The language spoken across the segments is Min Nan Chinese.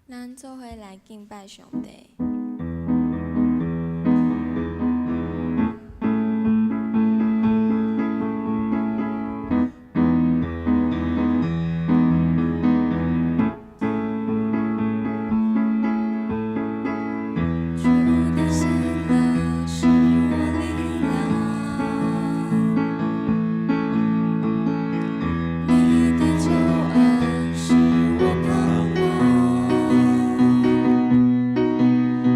咱做伙來敬拜上帝。主的喜樂是我力量，你的救恩是我盼望。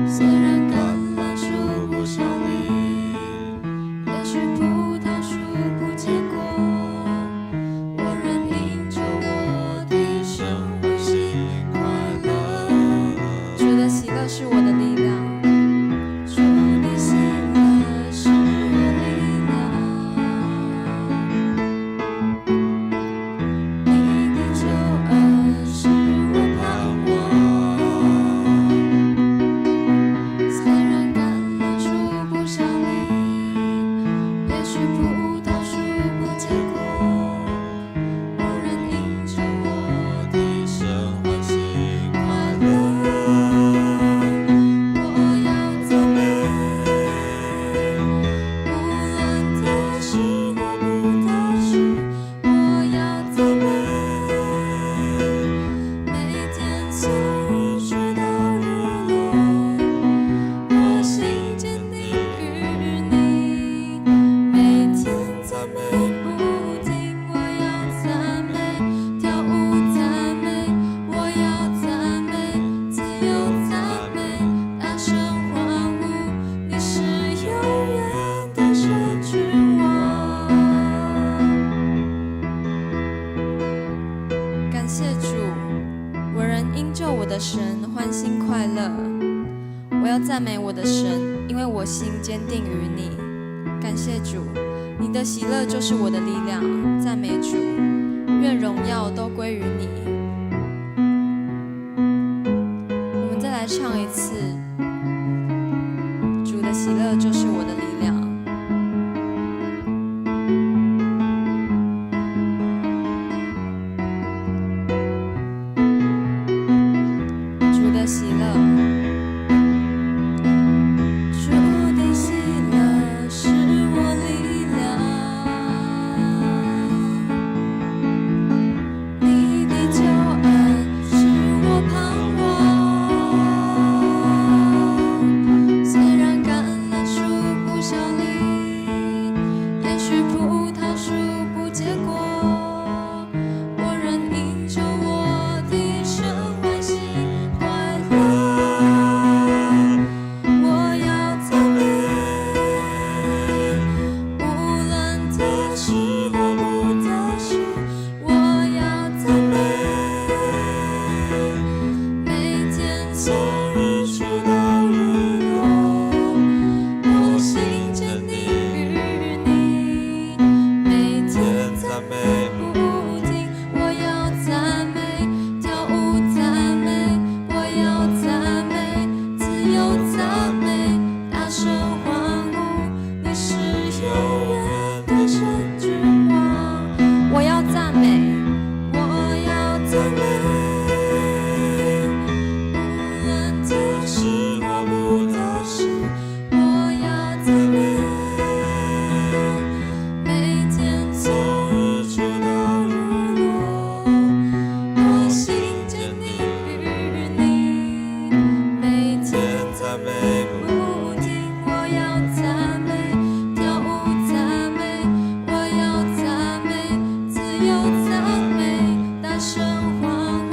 雖然橄欖樹不效力，也許葡萄樹不結果，我仍因着我的神歡喜快樂。主的喜樂是我的力量。主的喜樂是我力量，你的救恩是我盼望。雖然橄欖樹不效力，也許葡萄樹不結果，我仍因着我的神歡喜快樂。我要讚美，無論得時或不得時，我要讚美。每天從日出到日落，我心堅定於你。每天讚美不停，我要讚美，跳舞讚美，我要讚美，自由讚美，大聲歡呼，你是永遠的神君王。感謝主，我仍因著我的神歡欣快樂。我要讚美我的神，因為我心堅定於你。感謝主，你的喜樂就是我的力量。讚美主，願榮耀都歸於你。我們再來唱一次，主的喜樂就是我的力量。主的喜樂，主的喜樂是我力量，你的救恩是我盼望。雖然橄欖樹不效力，也許葡萄樹不結果，我仍因着我的神歡喜快樂。我要讚美，無論得時或不得時，我要讚美。每天從日出到日落，我心堅定於你。每天讚美不停，我要讚美，跳舞讚美，我要讚美，自由讚美，大聲歡呼，你是永遠的神君王。我要讚美，我要讚美，無論得時或不得時，我要讚美。每天從日出到日落，我心堅定於你。每天讚美不停，我要讚美，跳舞讚美，我要讚美，自由讚美，大聲歡呼，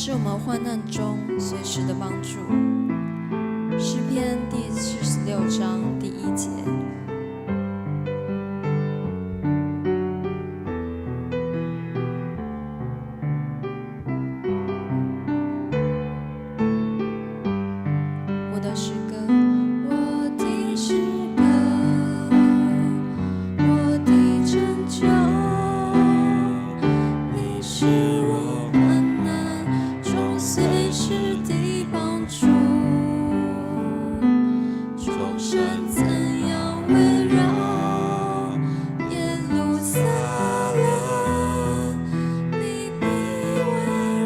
是我們患難中隨時的幫助。詩篇第46章第1節。我的詩歌，我的詩歌，我的拯救，你是我患難中隨時的幫助。眾山怎樣圍繞耶路撒冷，你必圍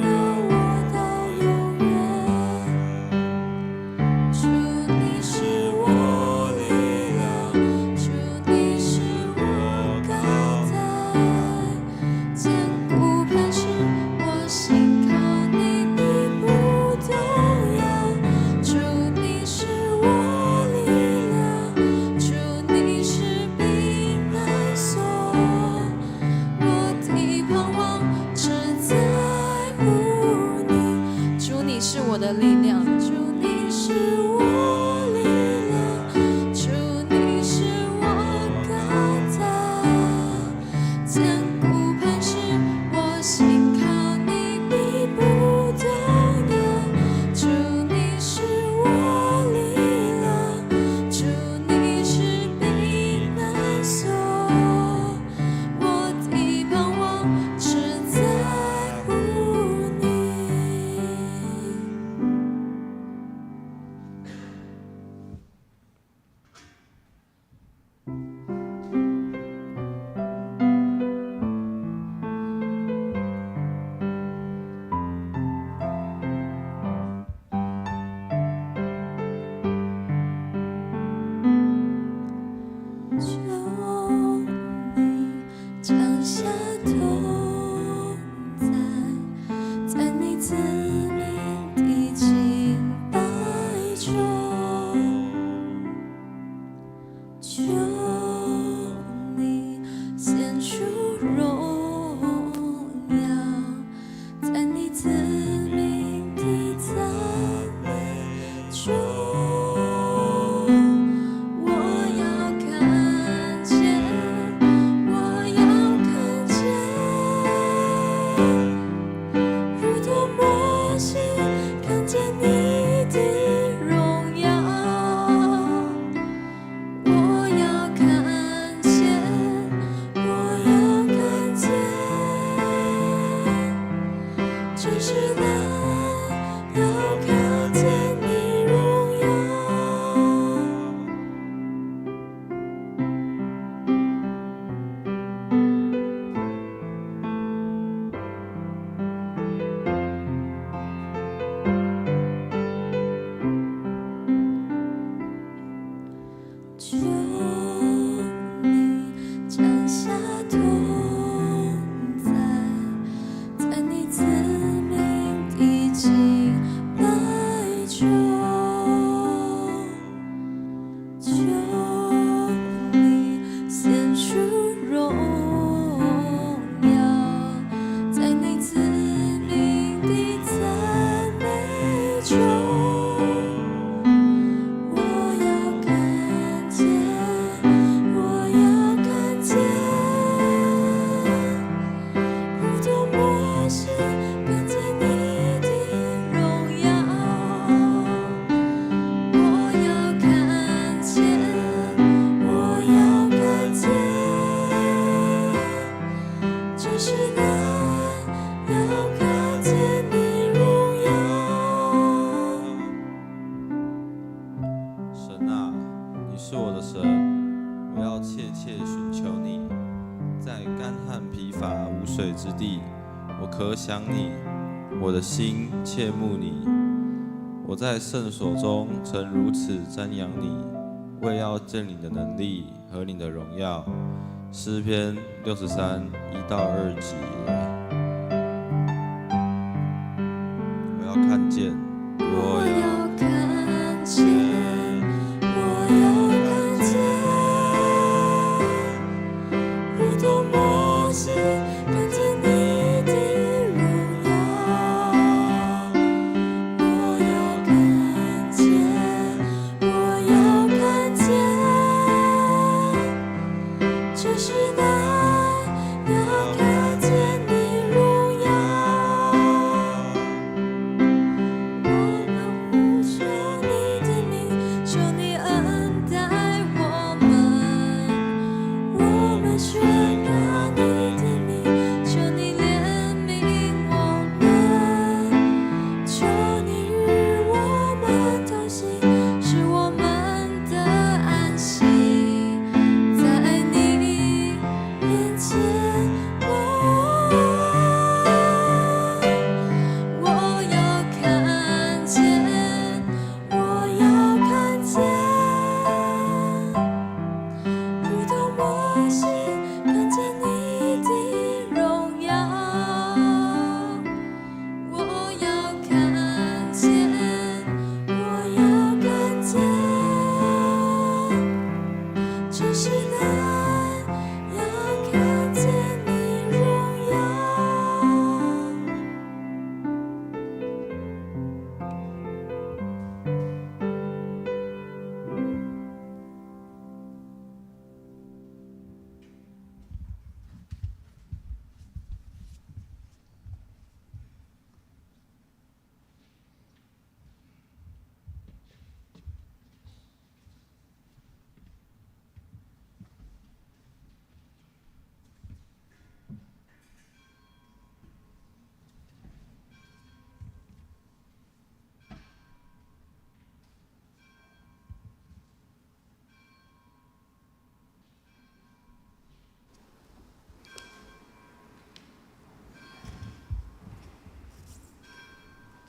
繞我到永遠。主，你是我力量，主，你是我高台，堅固磐石，我心靠你必不動搖。主，你是我力量，主，你是避難所，我的盼望只在乎你。主，你是我的力量，主，你是我力量，主，你是我高台，堅固磐石，我心靠你必不動搖。主，你是我力量，主，你是避難所，我的盼望只在乎你。求你降下同在，在你子民的敬拜中，求你顯出榮耀，在你子民的讚美中。我要看見，我要看見，如同摩西看見你的榮耀。我要看見，我要看見，真實的要看見你榮耀。求你降下同在，在你子民的敬拜中，求你顯出榮耀，在你子民的讚美中。我要看見，我要看見，如同摩西看見你的榮耀。我要看見，我要看見，真實的要看見你榮耀。神啊，你是我的神，我要切切尋求你。在乾旱疲乏無水之地，我渴想你，我的心切慕你。我在聖所中曾如此瞻仰你，為要見你的能力和你的榮耀。詩篇63:1到2節。我要看見，我我要要看見，我要看見，如同摩西看見你的榮耀。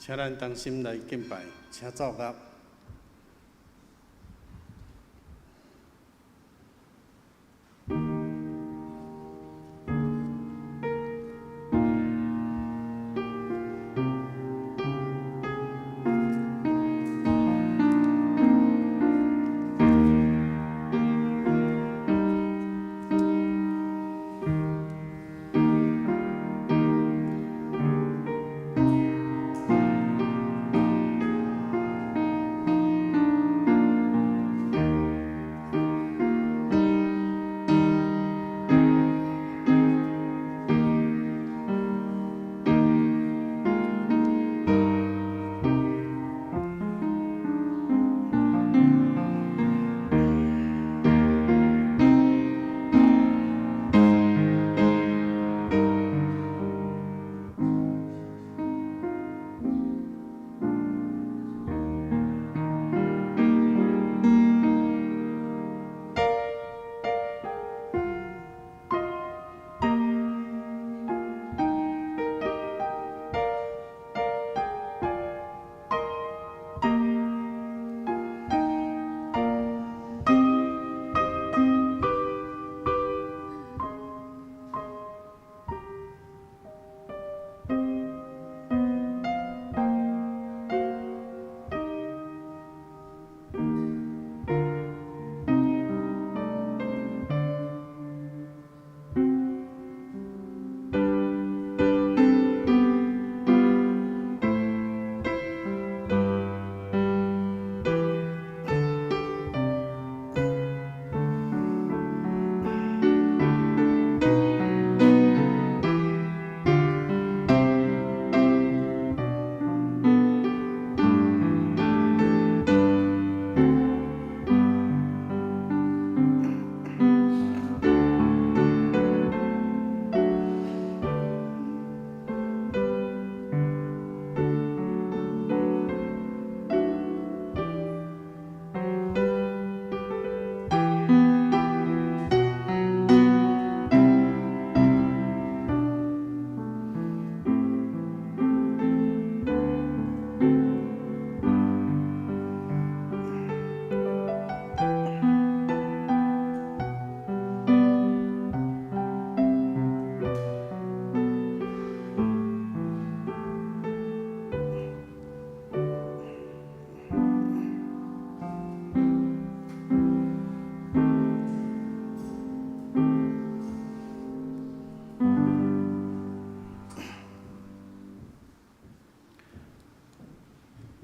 請咱同心來敬拜，請奏樂。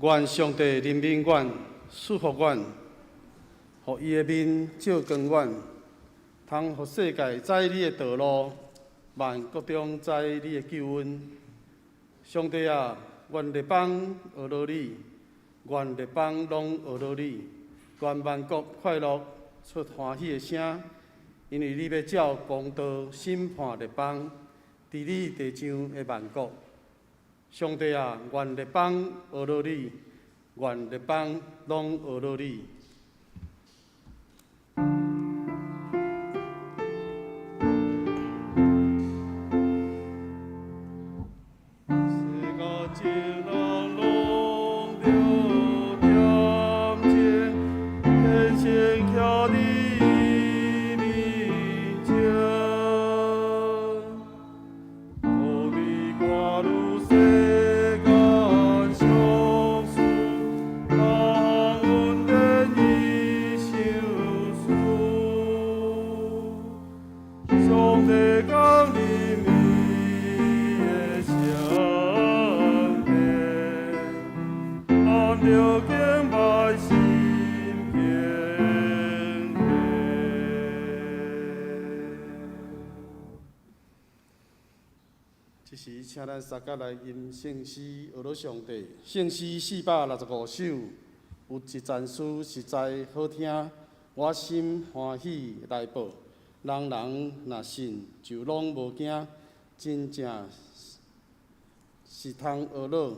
願上帝憐憫阮，賜福阮，予伊的面照光阮，通予世界知你的道路，萬國中知你的救恩。上帝啊，願列邦學樂你，願列邦攏學樂你，願萬國快樂，出歡喜的聲，因為你欲照公道審判列邦，治理地上的萬國。上帝啊，願列邦學樂你，願列邦攏學樂你。世界眾人攏著恬靜，天生徛佇伊面前，土地掛入世間俗事，大項恩典伊賞賜。上帝降臨伊的聖殿，咱著敬拜心虔誠。這時，請咱三甲來吟聖詩，學樂上帝。聖詩465首，有一讚詩實在好聽，我心歡喜來報。人人若信，就攏無驚，真正是通學樂。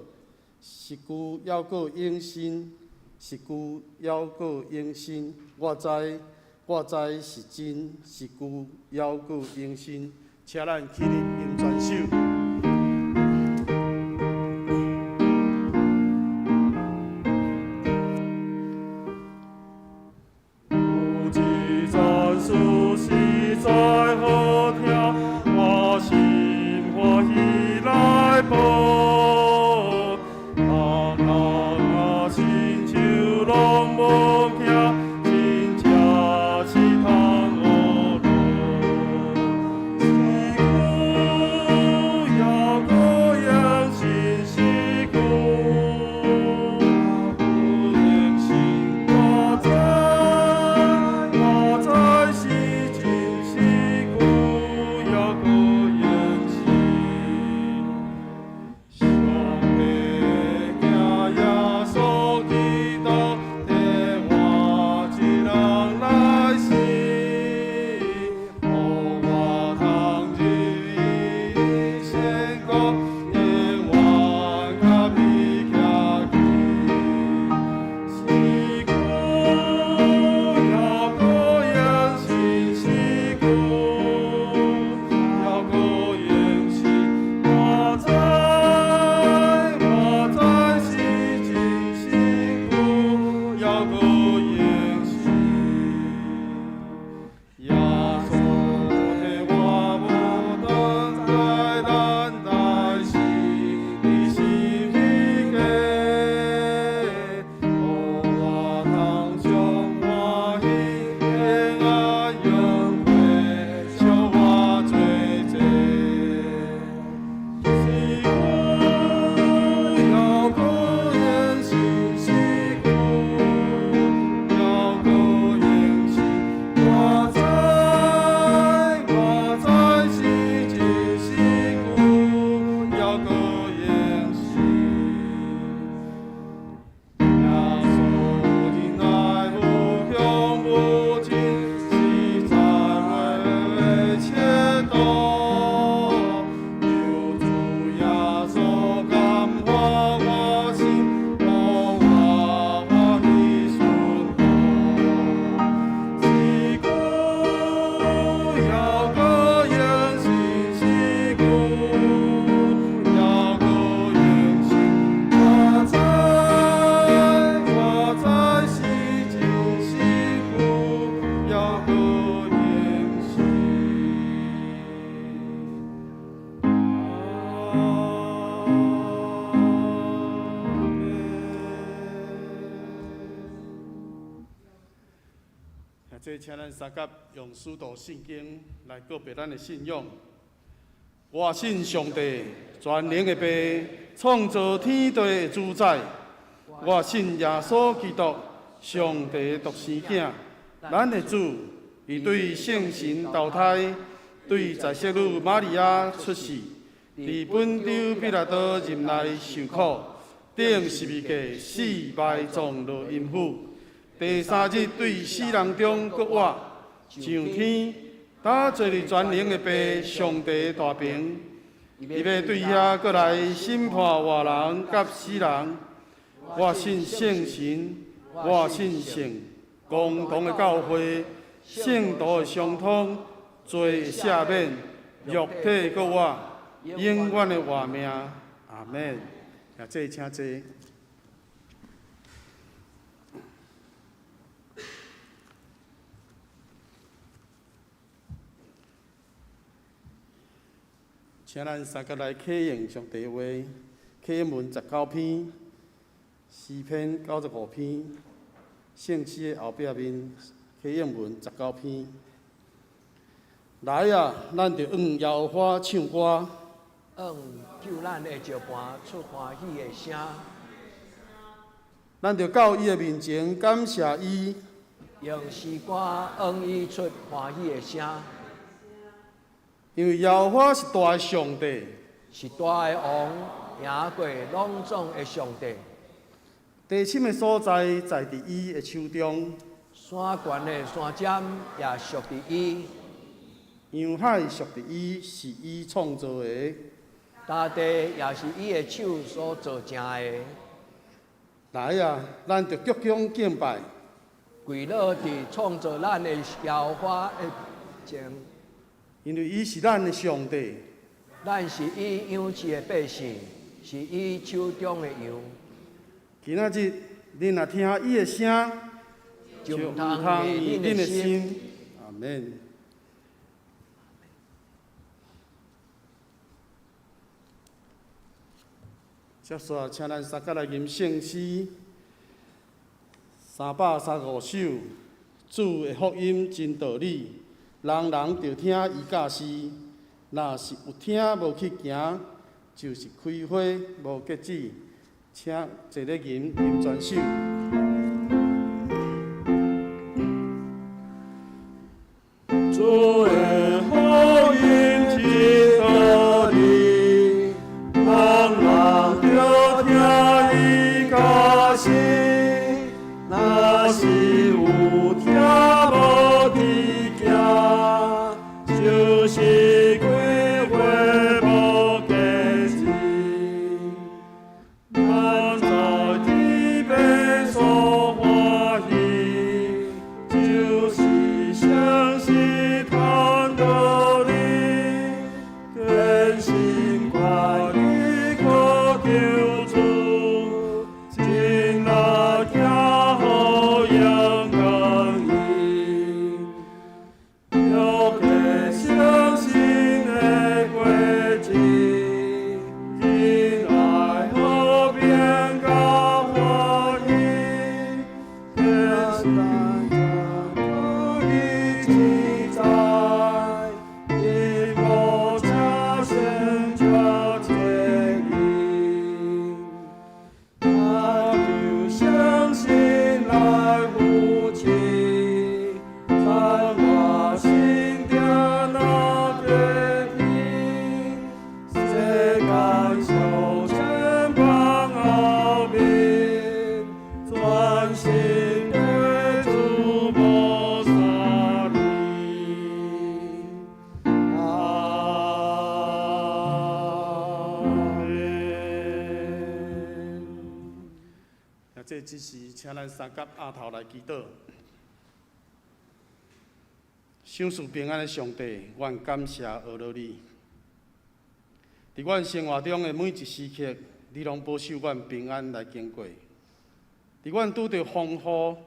一句猶閣永生，一句猶閣永生。我知，我知是真，一句猶閣永生。請咱起立吟全首。這請咱相佮用使徒信經來告白咱的信仰。我信上帝，全能的父，創造天地的主宰。我信耶穌基督，上帝的獨生囝，咱的主，伊對聖神投胎，對在聖女瑪利亞出世，佇本丟彼拉多任內受苦，釘十字架死埋葬落陰府。第三日對死人中復活，上天，搭坐佇全能的父上帝大爿，伊欲對遐閣來審判活人佮死人。我信聖神，我信聖公同的教會，聖徒的相通，罪的赦免，肉體復活，永遠的活命。阿門。啊，這請坐。請咱三個來啟用上帝話，啟應文19篇，詩篇95篇，聖詩的後壁面，啟應文十九篇。來啊，咱著向耶和華唱歌，向救咱的石磐出歡喜的聲。咱著到伊的面前感謝伊，用詩歌向伊出歡喜的聲。因為耶和華是大的上帝，是大的王，贏過攏總的上帝。地深的所在在佇伊的手中，山懸的山尖也屬佇伊。洋海屬佇伊，是伊創造的。大地也是伊的手所造成的。來啊，咱著鞠躬敬拜，跪落佇創造咱的耶和華的前。因為伊是咱的上帝，咱是伊養飼的百姓，是伊手中的羊。今仔日，恁若聽伊的聲，就毋通硬恁的心。阿門。接續，請咱三個來吟聖詩335首，主的福音真道理。人人著聽伊教示，若是有聽無去行，就是開花無結子。請坐咧吟吟全首。主的福音真道理，人人著聽伊教示，若是有聽無去行，就是開花無結子。咱在天邊所歡喜，就是相信談道理，堅心願意靠求主，盡力行好勇敢伊。了解相信的果子，仁愛和平佮歡喜，堅心主義之在，因無車先才這義。他就相信來扶持，在我心定那決定，世間小千般奧秘，專心對主無三離。阿門。啊，這只是請咱三甲額頭來祈禱。賞賜平安的上帝，阮感謝阿羅你。佇阮生活中的每一時刻，你攏保守阮平安來經過。佇阮拄著風雨、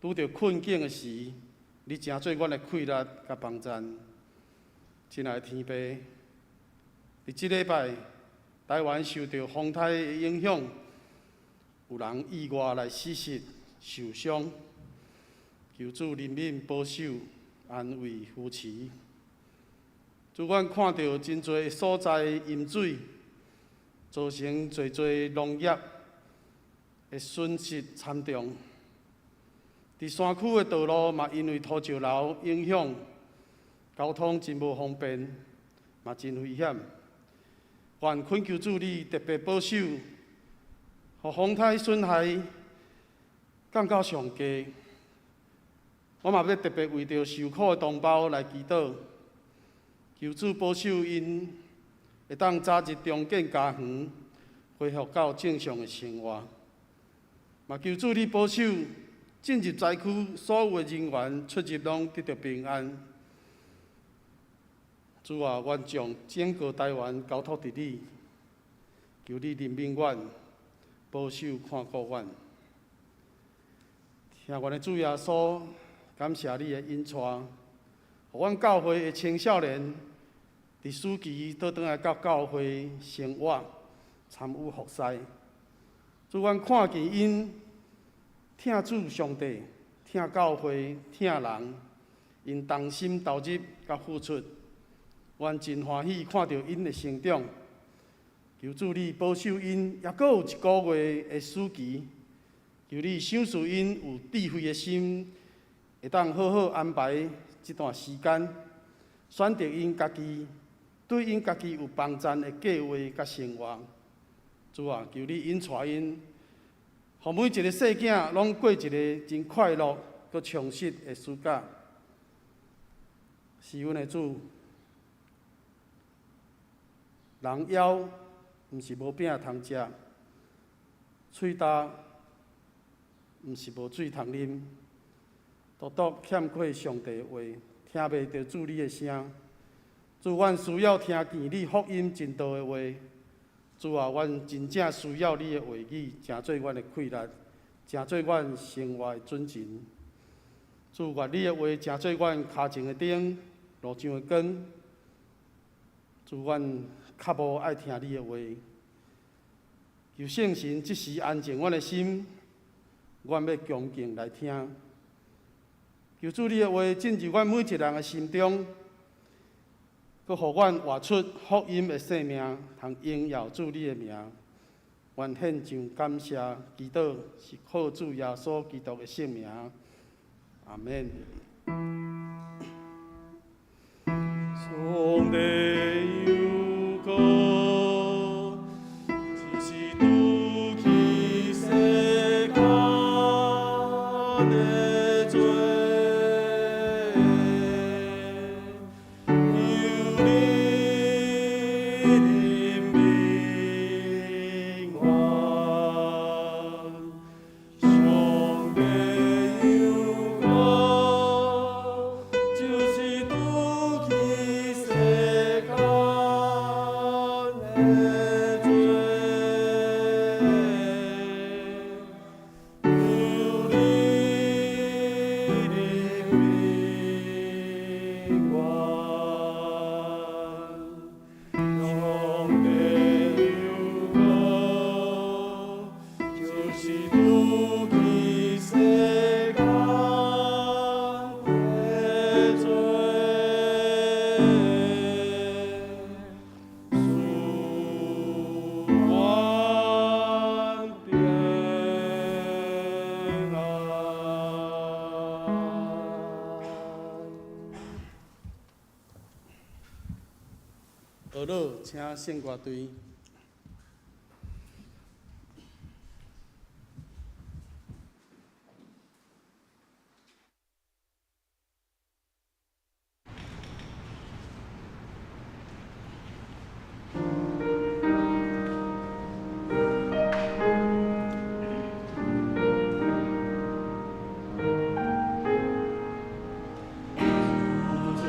拄著困境的時，你成做阮的氣力佮幫贊。親愛的天父，佇這禮拜，台灣受著風颱的影響，有人意外來死失、受傷。求主憐憫、保守、安慰、扶持。主，阮看著真濟所在淹水，造成濟濟農業的損失慘重。佇山區的道路嘛，因為土石流影響，交通真無方便，嘛真危險。願懇求主你特別保守，予風颱損害降到上低。我嘛欲特別為著受苦的同胞來祈禱，求主保守𪜶會當早日重建家園，恢復到正常的生活。嘛求主你保守進入災區所有的人員出入攏得著平安。主啊，阮將整個台灣交託佇你，求你憐憫阮，保守看顧阮。疼阮的主耶穌，感謝你的引帶，予阮教會的青少年佇暑期倒轉來到教會生活，參與服侍。主，阮看見𪜶疼主上帝、疼教會、疼人，𪜶同心投入佮付出，阮真歡喜看著𪜶的成長。求主你保守𪜶，猶閣有一個月的暑期，求你賞賜𪜶有智慧的心，會當好好安排這段時間，選擇𪜶家己，對𪜶家己有幫贊的計劃佮生活。主啊，求你引帶𪜶，予每一个細囝攏過一个真快樂、閣充實的暑假。是阮的主，人枵，毋是無餅通食，喙焦毋是無水通啉，獨獨欠缺上帝的話，聽袂著主你的聲。主，阮需要聽見你福音真道的話。主啊，阮真正需要你的話語，成做阮的氣力，成做阮生活的準繩。主，願你的話成做阮跤前的燈，路上的光。主，阮較無愛聽你的話，求聖神這時安靜阮的心，阮欲恭敬來聽。求主你的話進入阮每一人的心中，閣予阮活出福音的生命，通榮耀主你的名。阮獻上感謝祈禱，是靠主耶穌基督的聖名。阿門。上帝有歌，只是拄起世間的罪，求你憐憫我。上帝有歌，就是拄起世間的罪，求你憐憫我。上帝有歌，就是拄起世間的罪，赐阮平安。学老，請聖歌隊。最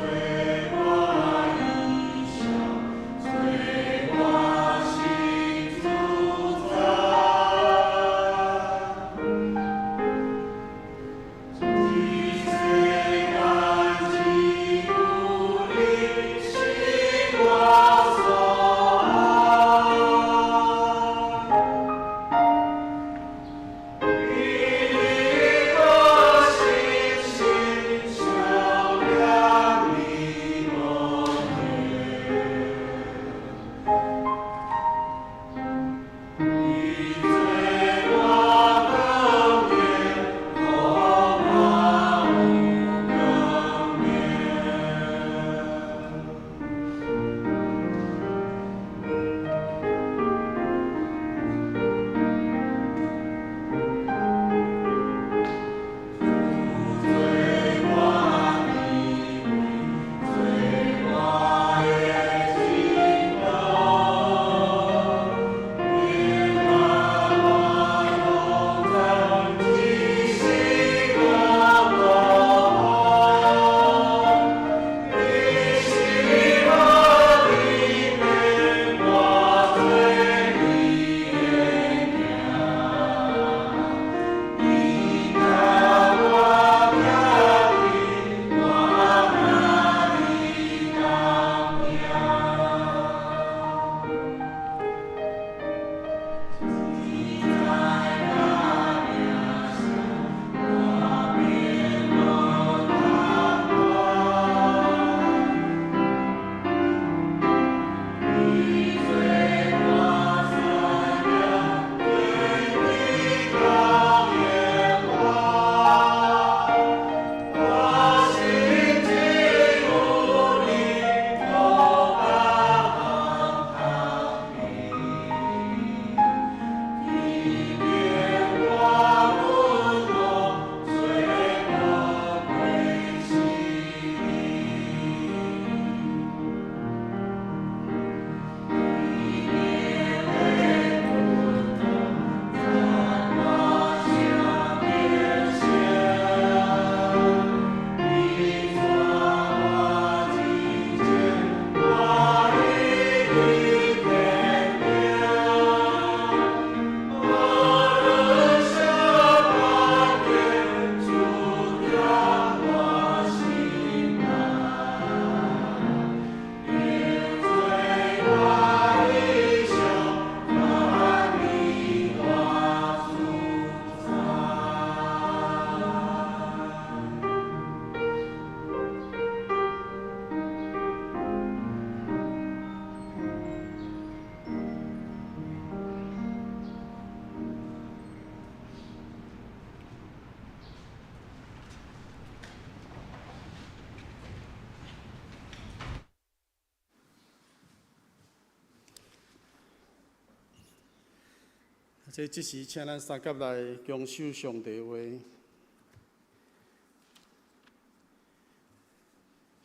這這時請咱三佮來恭守上帝話。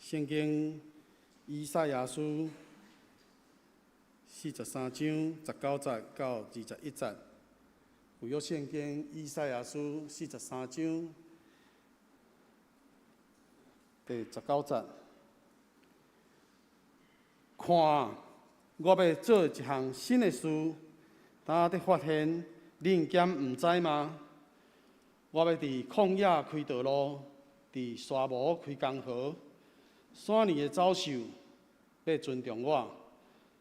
聖經以賽亞書43章19節到21節。舊約聖經以賽亞書四十三章第19節。看，我欲做一項新的事，今咧發現，恁敢毋知嗎？我欲佇曠野開道路，佇沙漠開江河。山裡的走獸欲尊重我，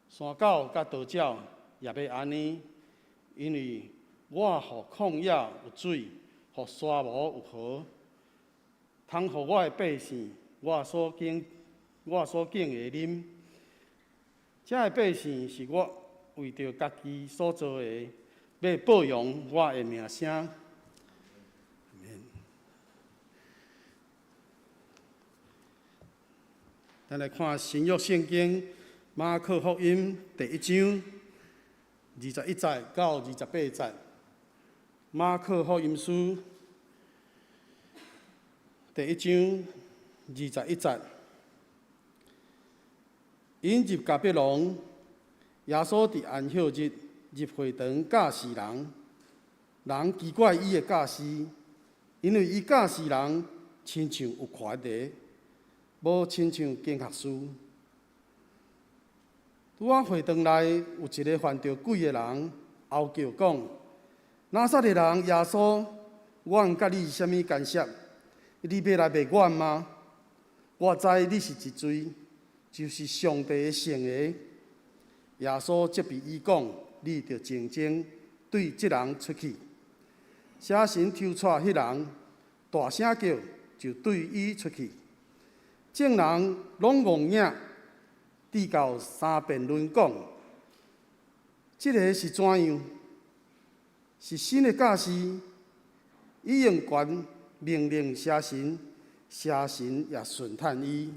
山狗佮鴕鳥也欲按呢，因為我予曠野有水，予沙漠有河，通予我的百姓，我所揀的啉。這个百姓是我為著家己所造的，欲報揚我的名聲。咱來看新約聖經馬可福音第一章21節到28節。馬可福音書第一章21節，𪜶入迦百農，耶穌佇安息日入會堂教示人，人奇怪伊的教示，因為伊教示人親像有權的，無親像經學士。拄仔會堂內有一个犯著鬼的人，嗷叫講：拿撒勒人耶穌，阮佮你啥物干涉？你欲來滅阮嗎？我知你是一罪，就是上帝的聖的。耶穌責備伊講：你著靜靜對這人出去。邪神抽掣彼人，大聲叫，就對伊出去。眾人攏戇影，直到相辯論講：這个是怎樣？是新的教示，伊用權命令邪神，邪神也順趁伊。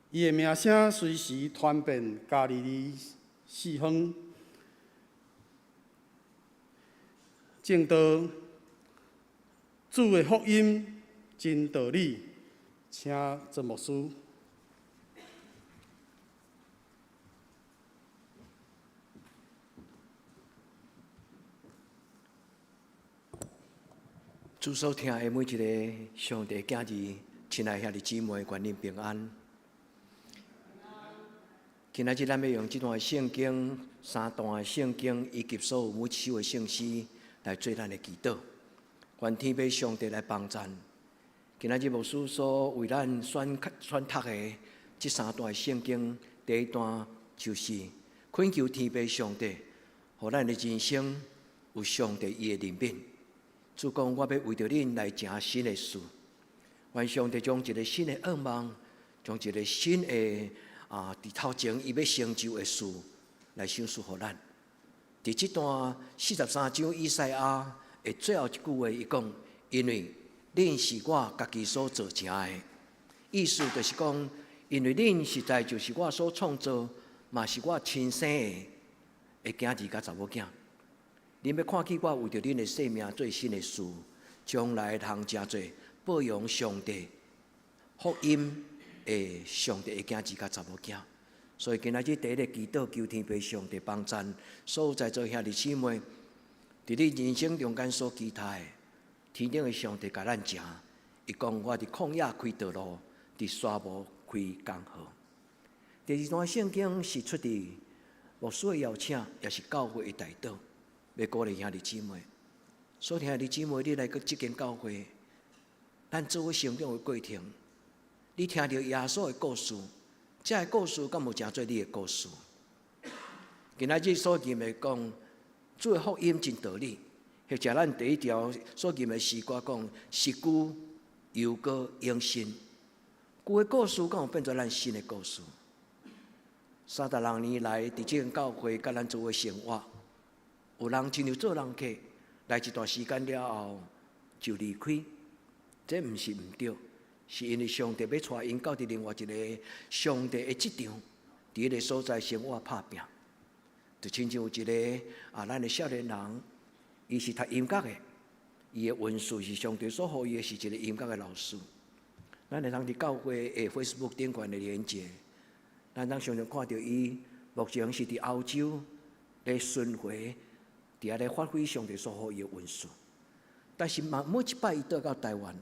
伊的名聲隨時傳遍加利利四方。證道，主的福音真道理，請曾牧師。主所疼的每一个上帝囝兒，親愛兄弟姊妹，願恁平安。今仔日咱欲用這段聖經、三段聖經以及所有每一首的聖詩來做咱的祈禱。願天父上帝來幫贊。今仔日牧師所為咱選讀的這三段聖經，第一段就是懇求天父上帝，予咱的人生有上帝伊的憐憫。主講，我欲為著恁來成新的事，願上帝將一个新的願望，將一个新的啊，佇頭前伊欲成就的事來賞賜予咱。佇這段四十三章以賽亞的最後一句話，伊講：因為恁是我家己所造成的，意思就是講，因為恁實在就是我所創造，嘛是我親生的的囝兒佮查某囝。恁欲看見我為著恁的性命做新的事，將來通成做報揚上帝福音的上帝的囝兒佮查某囝。所以今仔日第一个祈禱，求天父上帝幫贊所有在座兄弟姊妹，佇你人生中間所期待的，天頂的上帝共咱成。伊講我佇曠野開道路，佇沙漠開江河。第二段聖經是出自牧師的邀請，也是教會的代禱。欲鼓勵兄弟姊妹，所以兄弟姊妹，你來到這間教會，咱做伙成長的過程，你聽著耶穌的故事，這个故事敢有成做你的故事？今仔日所念的講，主的福音真道理，或者咱第一條所念的詩歌講，是舊猶閣永新，舊的故事敢有變做咱新的故事？36年來，佇這間教會佮咱做伙生活。有人親像做人客，來一段時間了後就離開，這毋是毋對，是因為上帝欲帶𪜶到佇另外一个上帝的職場，佇彼个所在生活拍拚。就親像有一个啊，咱的少年人，伊是讀音樂的，伊的恩賜是上帝所予伊的，是一个音樂的老師。咱會通佇教會的 Facebook 頂懸的連結，咱通常常看著伊目前是佇歐洲咧巡迴，佇遐咧發揮上帝所予伊的恩賜。但是嘛，每一擺伊倒到台灣，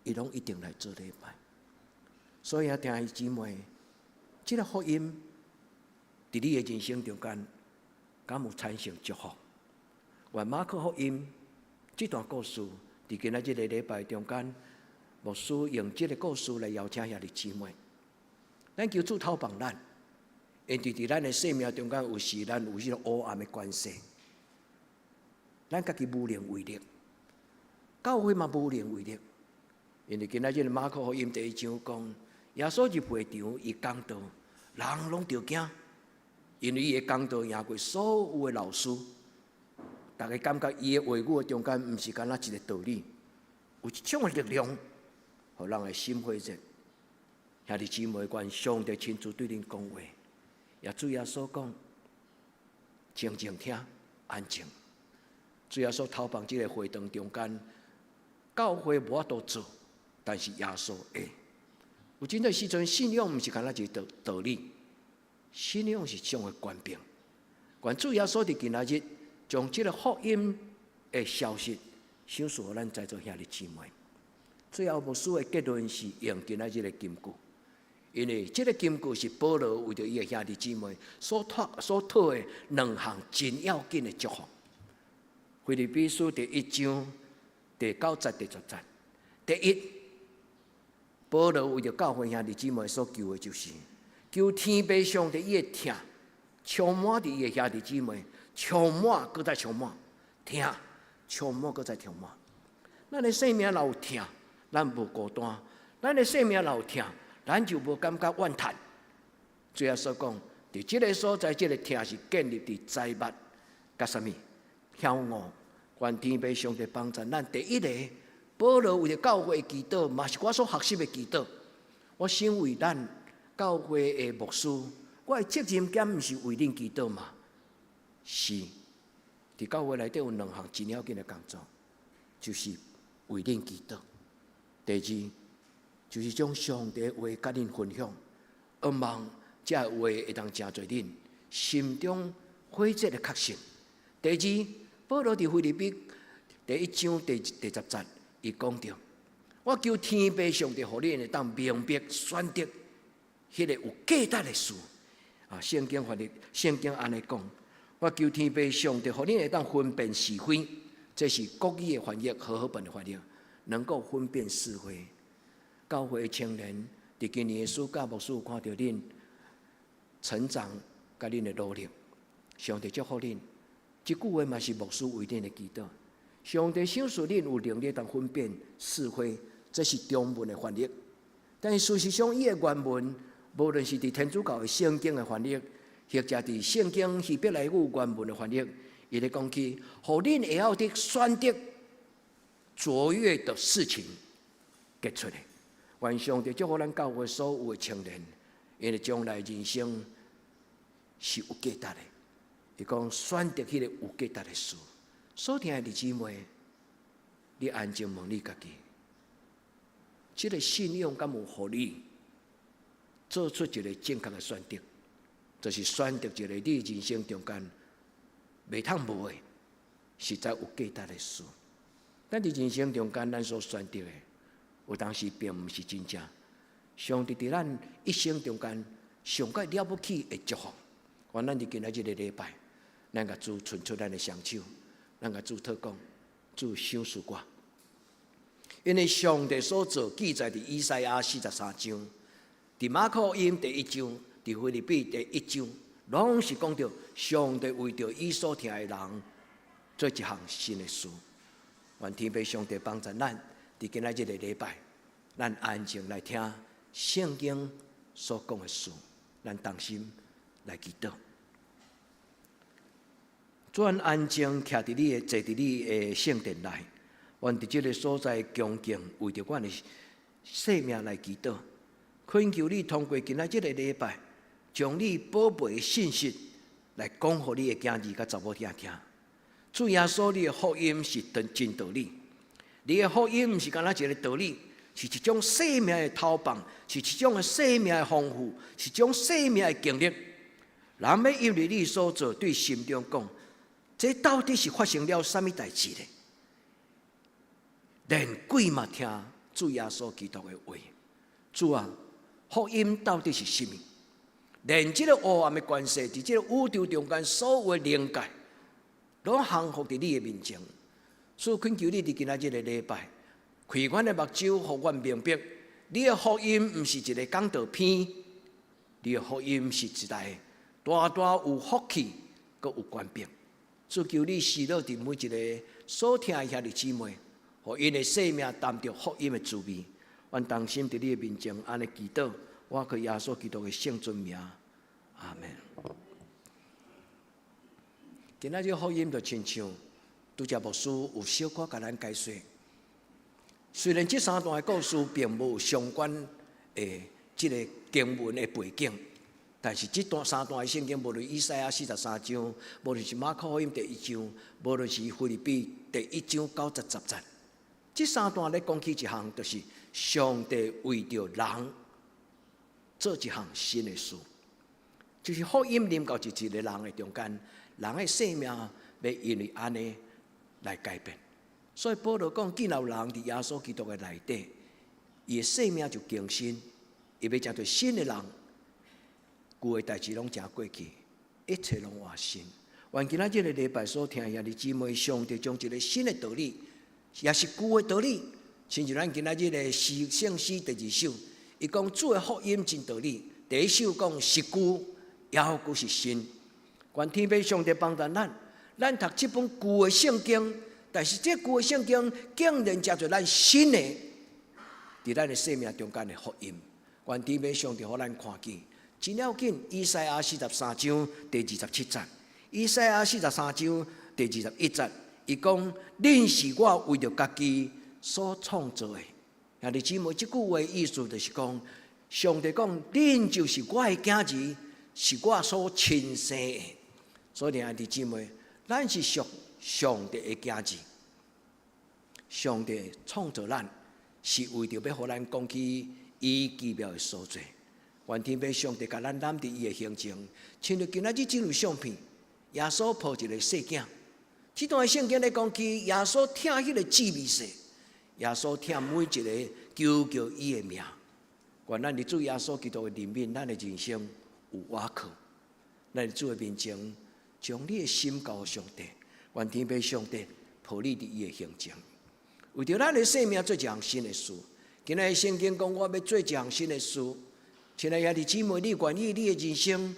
伊攏一定來做禮拜。所以啊，弟兄姊妹，這个福音佇你的人生中間，敢有產生祝福？願馬可福音這段故事，佇今仔這个禮拜中間，牧師用這个故事來邀請兄弟姊妹。咱求主透幫咱，因為佇咱的生命中間，有時咱有這個黑暗的關係，咱家己無能為力，教會嘛無能為力。因為今仔日馬可福音第一章講，耶穌入會場，伊講道，人攏著驚，因為伊的講道贏過所有的老師，逐家感覺伊的話語中間，毋是干焦一个道理，有一種的力量，予人的心火熱。兄弟姊妹，願上帝親自對恁講話，也主耶穌講，靜靜聽，安靜。主耶穌透放這个會堂中間，教會無法度做，但是耶穌會。有真濟時陣，信仰毋是干焦一個道理，信仰是一種的權柄。願主耶穌佇今仔日將這个福音的消息，賞賜予咱在座兄弟姊妹。最後牧師的結論是用今仔日的金句，因為這个金句是保羅為著伊的兄弟姊妹所討的兩項真要緊的祝福。腓立比書第一章第九節、第十節，第一，保羅為著教會兄弟姊妹所求的，就是求天父上帝伊的疼充滿佇伊的兄弟姊妹，充滿閣再充滿，疼充滿閣再充滿。咱的生命若有疼，咱無孤單；咱的生命若有疼，咱就無感覺怨嘆。主耶穌講，佇這个所在，這个疼是建立佇災物佮啥物曉悟。願天父上帝幫助咱。第一个，保羅為著教會祈禱，嘛是我所學習的祈禱。我身為咱教會的牧師，我的責任敢毋是為恁祈禱嗎？是。佇教會內底有兩項真要緊的工作，就是為恁祈禱。第二，就是將上帝的話佮恁分享，向望這个話會當成做恁心中火熱的確信。第二，保羅佇腓立比第一章第十節，伊講著：我求天父上帝，予恁會當明白選擇彼个有價值的事。啊，聖經翻譯，聖經按呢講：我求天父上帝，予恁會當分辨是非。這是國語的翻譯，和合本的翻譯，能夠分辨是非。教會的青年，佇今年的暑假，牧師有看著恁成長，佮恁的努力，上帝祝福恁。這句話嘛是牧師為恁的祈禱。上帝賞賜恁有能力當分辨是非，這是中文的翻譯。但是事實上，伊的原文，無論是佇天主教的聖經的翻譯，或者佇聖經希伯來語原文的翻譯，伊咧講起，予恁會曉得選擇卓越的事情傑出的。願上帝祝福咱教會所有的青年，𪜶的將來人生是有價值的。伊講選擇彼个有價值的事，所聽的弟姊妹，你安靜問你家己，這个信仰敢有予你做出一个正確的選擇，就是選擇一個你人生中間袂通無的，實在有價值的事。咱佇人生中間，咱所選擇的，有當時並毋是真正上帝佇咱一生中間上蓋了不起的祝福。願咱佇今仔這个禮拜，咱共主伸出咱的雙手，咱共主禱講，主賞賜我。因為上帝所做記載佇以賽亞四十三章，佇馬可福音第一章，佇腓立比第一章，攏是講著上帝為著伊所疼的人做一項新的事。願天父上帝幫助咱，佇今仔這个禮拜，咱安靜來聽聖經所講的事，咱同心來祈禱。主，咱安靜徛佇你的坐佇你的聖殿內，願佇這个所在恭敬為著阮的生命來祈禱，懇求你通過今仔這个禮拜，將你寶貝的信息來講予你的囝兒佮查某囝聽。主耶穌，你的福音是真真道理，你的福音毋是干焦一个道理，是一種生命的投放，是一種的生命的豐富，是一種生命的經歷。人欲因為你所做，對心中講，這到底是發生了啥物代誌呢？連鬼嘛聽主耶穌基督的話。主啊，福音到底是啥物？連這個黑暗的權勢，佇這個宇宙中間所有的靈界，攏降服佇你的面前。所以懇求你佇今仔日个禮拜，開阮的目睭，予阮明白，你的福音毋是一个講道篇，你的福音是一台大大有福氣，閣有權柄。主求你施落佇每一个所聽的兄弟姊妹，予𪜶的生命擔著福音的滋味。阮同心佇你的面前按呢祈禱，我靠耶穌基督的聖尊名，阿門。今仔日福音就親像拄才牧師有小可共咱解說。雖然這三段的故事並無相關的這個經文的背景，但是這段三段的聖經，無論以賽亞四十三章，無論是馬可福音第一章，無論是腓立比第一章九節十節，這三段咧講起一項，就是上帝為著人做一項新的事，就是福音臨到一一個人的中間，人的生命欲因為按呢來改變。所以保羅講，既然有人佇耶穌基督的內底，伊的生命就更新，伊欲成做新的人，舊的代誌攏成過去，一切攏換新。願今仔這個禮拜所聽兄弟姊妹，上帝將一个新的道理，也是舊的道理，親像咱今仔日的詩聖詩第二首，伊講主的福音真道理，第一首講是舊，猶閣是新。願天父上帝幫助咱，咱讀這本舊的聖經，但是這舊的聖經竟然成做咱新的，佇咱的生命中間的福音。願天父上帝予咱看見，真要緊。以賽亞四十三章第二十七節，以賽亞四十三章第二十一節，伊講：恁是我為著家己所創造的。兄弟姊妹，這句話意思就是講，上帝講，恁就是我的囝兒，是我所親生的。所以，兄弟姊妹，咱是屬上帝的囝兒。上帝創造咱，是為著欲予咱講起伊奇妙的所作。願天父上帝共咱攬佇伊的胸前，親像今仔日這張相片，耶穌抱一個細囝。這段聖經咧講起，耶穌疼彼个姊妹細，耶穌疼每一个求叫伊的名。願咱佇主耶穌基督的裡面，咱的人生有倚靠。咱佇主的面前，將你的心交予上帝，願天父上帝抱你佇伊的胸前，為著咱的生命做一項新的事。今仔日聖經講，我欲做一項新的事。親愛兄弟姊妹，你願意你的人生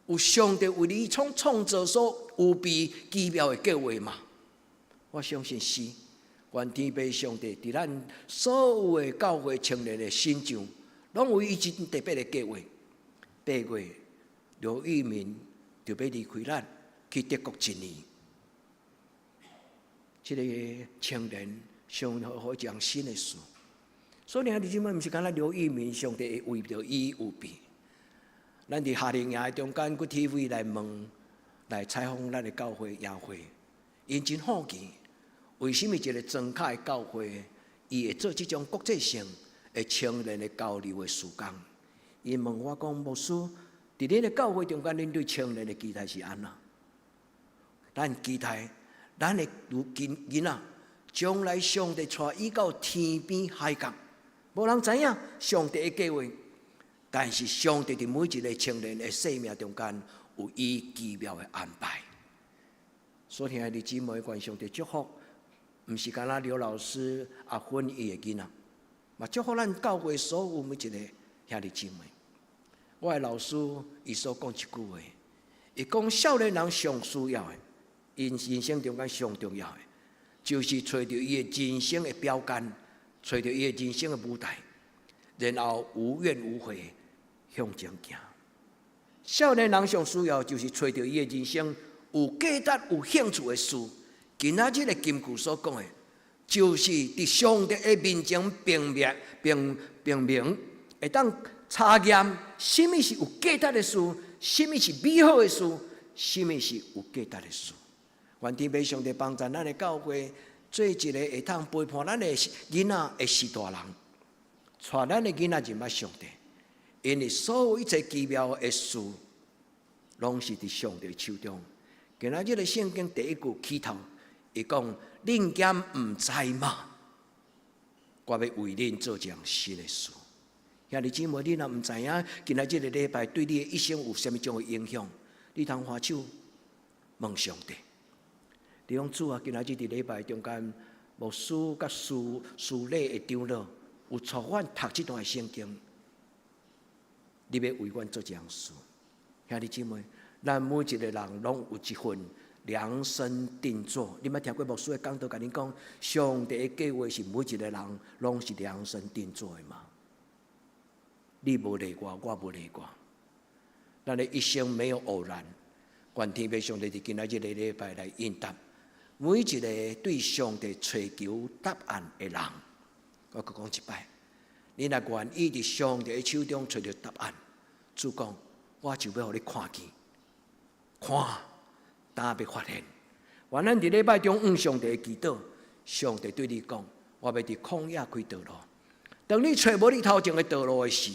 有上帝為你創創造所預備奇妙的計劃嗎？我相信是。願天父上帝佇咱所有的教會青年的身上，攏有伊真特別的計劃。8月，劉玉明就欲離開咱去德國一年。這个青年上好一項新的事。所以兄弟姊妹，毋是干焦劉玉明，上帝會為著伊預備。咱佇夏令營的中間，閣 TV 來問，來採訪咱的教會協會，𪜶真好奇，為啥物一个莊跤的教會，伊會做這種國際性的青年的交流的事工？𪜶問我講，牧師，佇恁的教會中間，恁對青年的期待是按怎？咱期待咱的囡仔，將來上帝帶伊到天邊海角，無人知影上帝的計劃，但是上帝佇每一个青年的生命中間有伊奇妙的安排。所以兄弟姊妹，願上帝祝福，毋是干焦劉老師阿芬伊的囡仔，嘛祝福咱教會所有每一个兄弟姊妹。我的老師伊所講一句話，伊講少年人上需要的，𪜶人生中間上重要的，就是揣著伊的人生的標杆，揣著伊的人生的舞台，然後無怨無悔向前行。少年人上需要就是揣著伊的人生有價值、有興趣的事。今仔日的金句所講的，就是佇上帝的面前辨別、辨辨明，會當查驗啥物是有價值的事，啥物是美好的事，啥物是有價值的事。願天父上帝幫助咱的教會，做一个會通陪伴咱的囡仔的序大人，帶咱的囡仔認捌上帝。因為所有一切奇妙的事，攏是佇上帝手中。今仔日的聖經第一句起頭，伊講：恁敢毋知嗎？我欲為恁做一項新的事。兄弟姊妹，你若毋知影，今仔這個禮拜對你的一生有啥物種的影響？你通舉手問上帝。你講主啊，今仔日佇禮拜中間，牧師佮司司禮的長老有帶阮讀這段聖經，你欲為阮做一項事。兄弟姊妹，咱每一個人攏有一份量身定做。你捌聽過牧師的講道，共恁講，上帝的計劃是每一個人攏是量身定做的嘛？你無例外，我無例外。咱的一生沒有偶然。願天父上帝佇今仔這個禮拜來應答每一個對上帝揣求答案的人。我閣講一擺，你若願意佇上帝的手中揣著答案，主講，我就欲予你看見，看，焦欲發現。願咱佇禮拜中向上帝祈禱，上帝對你講，我欲佇曠野開道路。當你揣無你頭前的道路的時，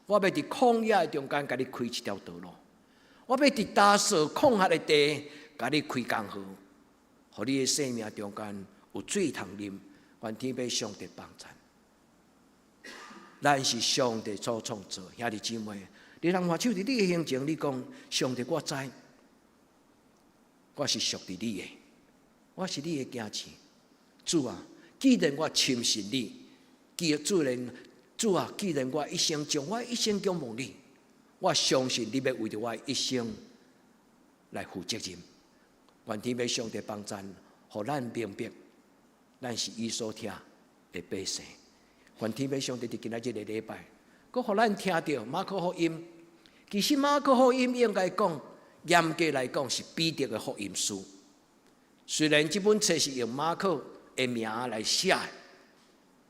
我欲佇曠野的中間共你開一條道路。我欲佇乾燥曠旱的地，共你開江河，予你的生命中間有水通啉。願天父上帝幫助。咱是上帝所創造，兄弟姊妹，你通舉手佇你的胸前，你講上帝，我知，我是屬佇你的，我是你的囝兒。主啊，既然我深信你，既主然主啊，既然我一生將我一生仰望你，我相信你欲為著我一生來負責任。願天父上帝幫贊，予咱明白，咱是伊所疼的百姓。願天父上帝佇今仔這個禮拜，閣予咱聽著馬可福音。其實馬可福音應該講，嚴格來講是彼得的福音書。雖然這本冊是用馬可的名來寫，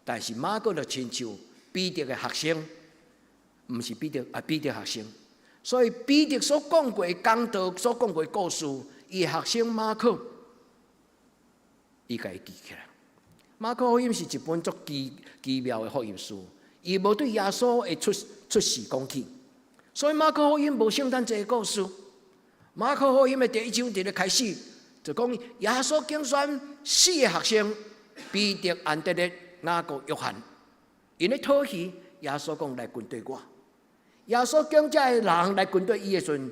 但是馬可就親像彼得的學生，毋是彼得啊，彼得學生。所以彼得所講過的講道，所講過的故事，伊的學生馬可，伊共伊記起來。馬可福音是一本足奇奇妙的福音書，伊無對耶穌的出世講起，所以馬可福音無聖誕節的故事。馬可福音的第一章佇咧開始就講耶穌揀選四个學生，彼得、安德烈、雅各、約翰，𪜶咧討魚，耶穌講來跟綴我。耶穌揀這个人來跟綴伊的時陣，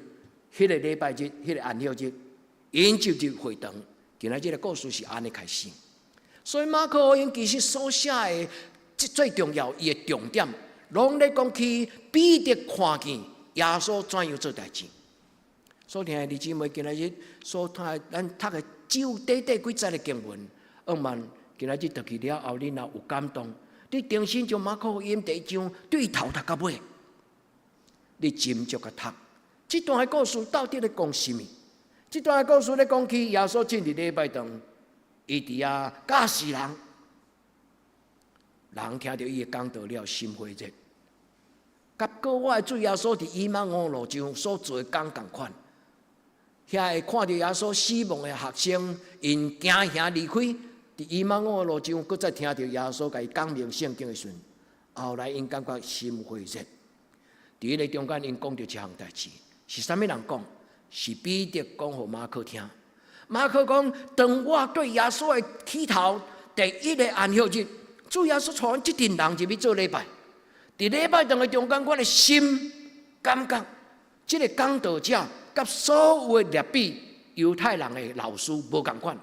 彼個禮拜日，彼個安息日，𪜶就入會堂。今仔這个故事是按呢開始。所以馬可福音其實所寫的這最重要，伊的重點，攏咧講起彼得看見耶穌怎樣做代誌。所聽的弟姊妹，今仔日所聽咱讀的只有短短幾節的經文，向望今仔日讀去了後，你若有感動，你重新將馬可福音第一章對頭讀到尾，你斟酌共讀。這段的故事到底咧講啥物？這段的故事咧講起耶穌進入禮拜堂。伊佇遐教示人，人聽著伊的講道了，心火熱。佮我的主耶穌佇以馬忤路上所做的工仝款，遐个看著耶穌死亡的學生，𪜶驚嚇離開。佇以馬忤路上，閣再聽著耶穌共伊講明聖經的時陣，後來𪜶感覺心火熱。佇彼个中間，𪜶講著一項代誌，是啥物人講？是彼得講予馬可聽。馬可講：當我對耶穌的起頭第一个安息日，主耶穌帶阮這陣人入去做禮拜。佇禮拜堂的中間，我的心感覺，這个講道者佮所有的拉比猶太人的老師無仝款，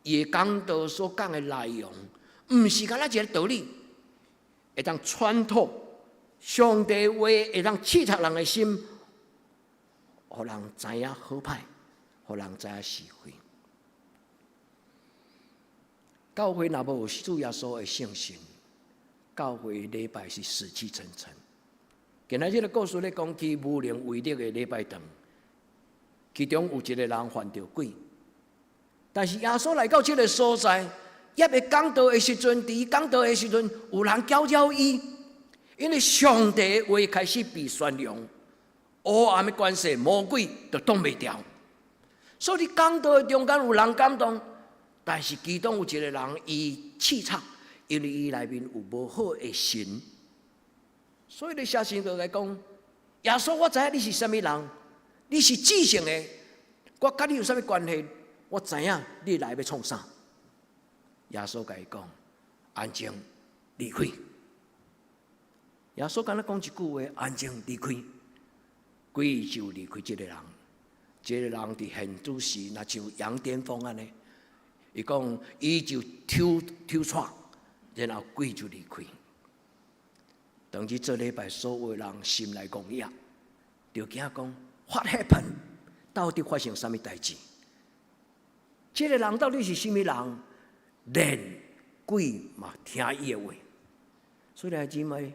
伊的講道所講的內容，毋是干焦一个道理，會當穿透上帝話，會當刺戳人的心，予人知影好歹，予人知影是非。教會若無主耶穌的聖神，教會禮拜是死氣沉沉。今仔這个故事咧講起無能為力的禮拜堂，其中有一个人犯著鬼，但是耶穌來到這个所在，猶未講道的時陣，佇講道的時陣，有人攪擾伊，因為上帝話開始被宣揚，黑暗的權勢魔鬼就擋袂牢。所以你講道的中間有人感動，但是其中有一個人伊氣吵，因為伊內面有無好的神，所以你寫信就來講：耶穌，我知影你是啥物人，你是至聖的，我佮你有啥物關係？我知影你來欲創啥。耶穌共伊講：安靜，離開。耶穌敢若講一句話：安靜，離開。鬼就離開這個人。這個人佇現主時，若像羊癲瘋按呢，伊講伊就抽抽掣，然後鬼就離開。當日做禮拜，所有人心內戇掖，就驚講：What happened？到底發生啥物代誌？這個人到底是啥物人？連鬼嘛聽伊的話。所以兄姊妹，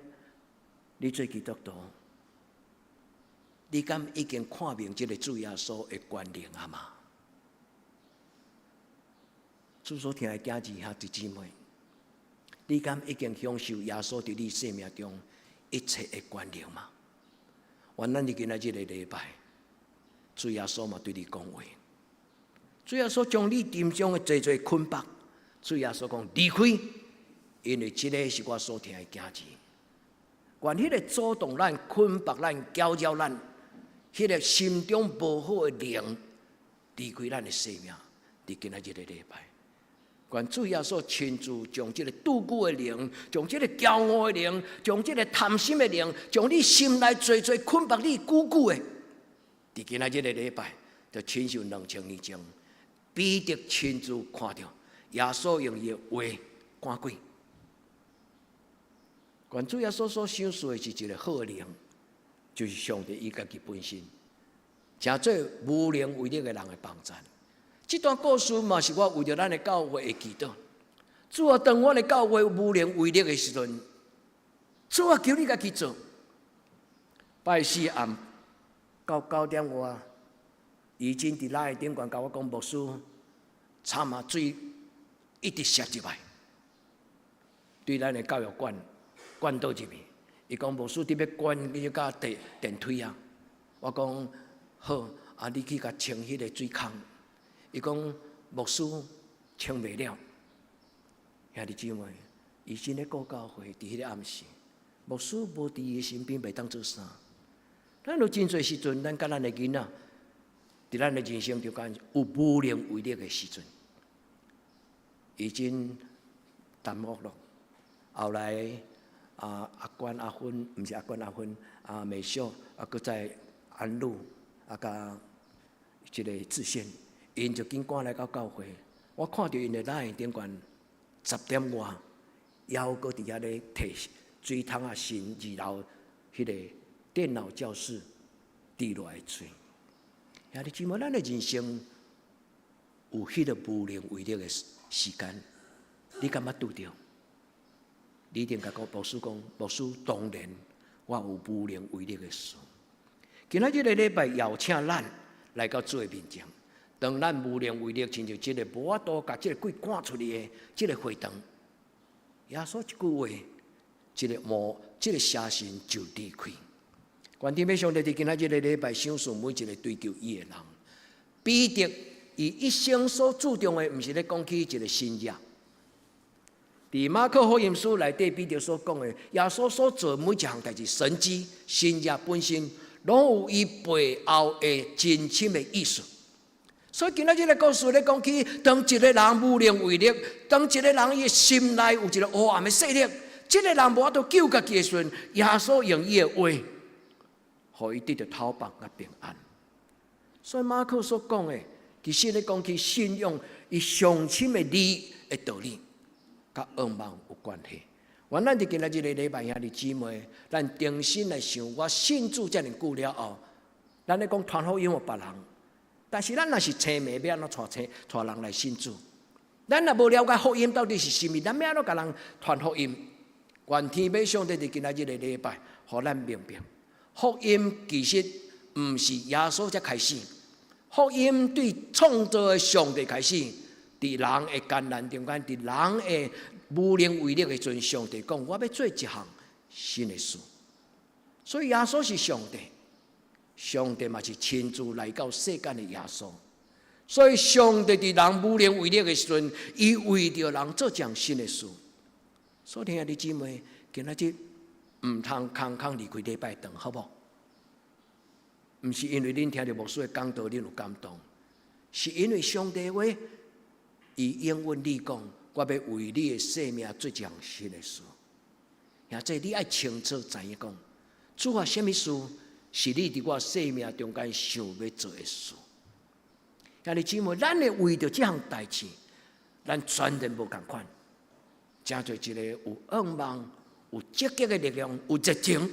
你做基督徒，你敢已經看明這個主耶穌的權能啊嗎？主所疼的囝兒兄弟姊妹，你敢已經享受耶穌佇你生命中一切的權能嗎？願咱佇今仔這個禮拜，主耶穌嘛對你講話。主耶穌將你心中的濟濟捆綁，主耶穌講離開，因為這個是我所疼的囝兒。願彼個阻擋咱、捆綁咱、攪擾咱，彼個心中無好的靈離開咱的生命，佇今仔這個禮拜。願主耶穌親自將這個妒忌的靈，將這個驕傲的靈，將這個貪心的靈，將你心內濟濟捆綁你久久的，佇今仔這個禮拜，就親像2000年前，彼得親自看著耶穌用伊的話趕鬼。願主耶穌所賞賜的是一個好靈，就是上帝伊家己本身，成做無能為力的人的幫贊。這段故事嘛是我為著咱的教會的祈禱。主啊，當阮的教會無能為力的時陣，主啊，求你家己做。拜四暗到9點外，已經佇 LINE 頂懸共我講，牧師，慘啊，水一直瀉入來，對咱的教育館灌倒入去。伊講牧師，你欲關你個電電梯啊？我講好，啊，你去共清彼個水孔。伊講牧師清袂了，兄弟姊妹，伊真咧顧教會，佇彼個暗時，牧師無佇伊身邊，袂當做啥。咱有真濟時陣，咱佮咱的囡仔，佇咱的人生中間有無能為力的時陣，已經耽誤了。後來啊，阿關阿芬，毋是阿關阿芬，啊美秀，啊，閣再安祿，啊，佮這個志憲。𪜶就緊趕來到教會，我看著𪜶的 LINE 頂懸10點外，猶閣佇遐咧提水桶仔新二樓彼個電腦教室滴落來水。兄弟姊妹，咱的人生有彼個無能為力的時間，你敢捌拄著？你一定共牧師講，牧師當然我有無能為力的時。今仔這個禮拜邀請咱來到主的面前。當咱無能為力，親像這個無法度共這個鬼趕出去的這個會堂，耶穌一句話，這個魔，這個邪神就離開。願天父上帝佇今仔這個禮拜賞賜每一個追求伊的人。彼得伊一生所注重的，毋是咧講起一個神跡。佇馬可福音書內底，彼得所講的，耶穌所做每一項代誌，神蹟、神跡本身，攏有伊背後的真深的意思。所以今仔這個故事咧講起，當一個人無能為力，當一個人伊心內有一個黑暗的勢力，這個人無法度救家己的時陣，耶穌用伊的話，予伊得著透放佮平安。所以馬可所講的，其實咧講起信仰伊上深的理的道理，佮仰望有關係。願咱佇今仔這個禮拜兄弟姊妹，咱重新來想，我信主遮爾久了後，咱咧講傳福音予別人。但是咱若是青盲，欲按怎帶青帶人來信主？咱若無了解福音到底是啥物，咱欲按怎共人傳福音？願天父上帝佇今仔這個禮拜，予咱明白，福音其實毋是耶穌才開始，福音對創造的上帝開始，佇人的艱難中間，佇人的無能為力的時陣，上帝講我欲做一項新的事。所以耶穌是上帝。上帝嘛是親自來到世間的耶穌，所以上帝佇人無能為力的時陣，伊為著人做一項新的事。所以兄弟姊妹，今仔日毋通空空離開禮拜堂，好無？毋是因為恁聽著牧師的講道，恁有感動，是因為上帝話，伊應允你講，我欲為你的生命做一項新的事。兄弟，你愛清楚知影講，主啊，啥物事是你佇我生命中間想欲做的事？兄弟姊妹，咱會為著這項代誌，咱全然無仝款，成做一個有願望、有積極的力量、有熱情。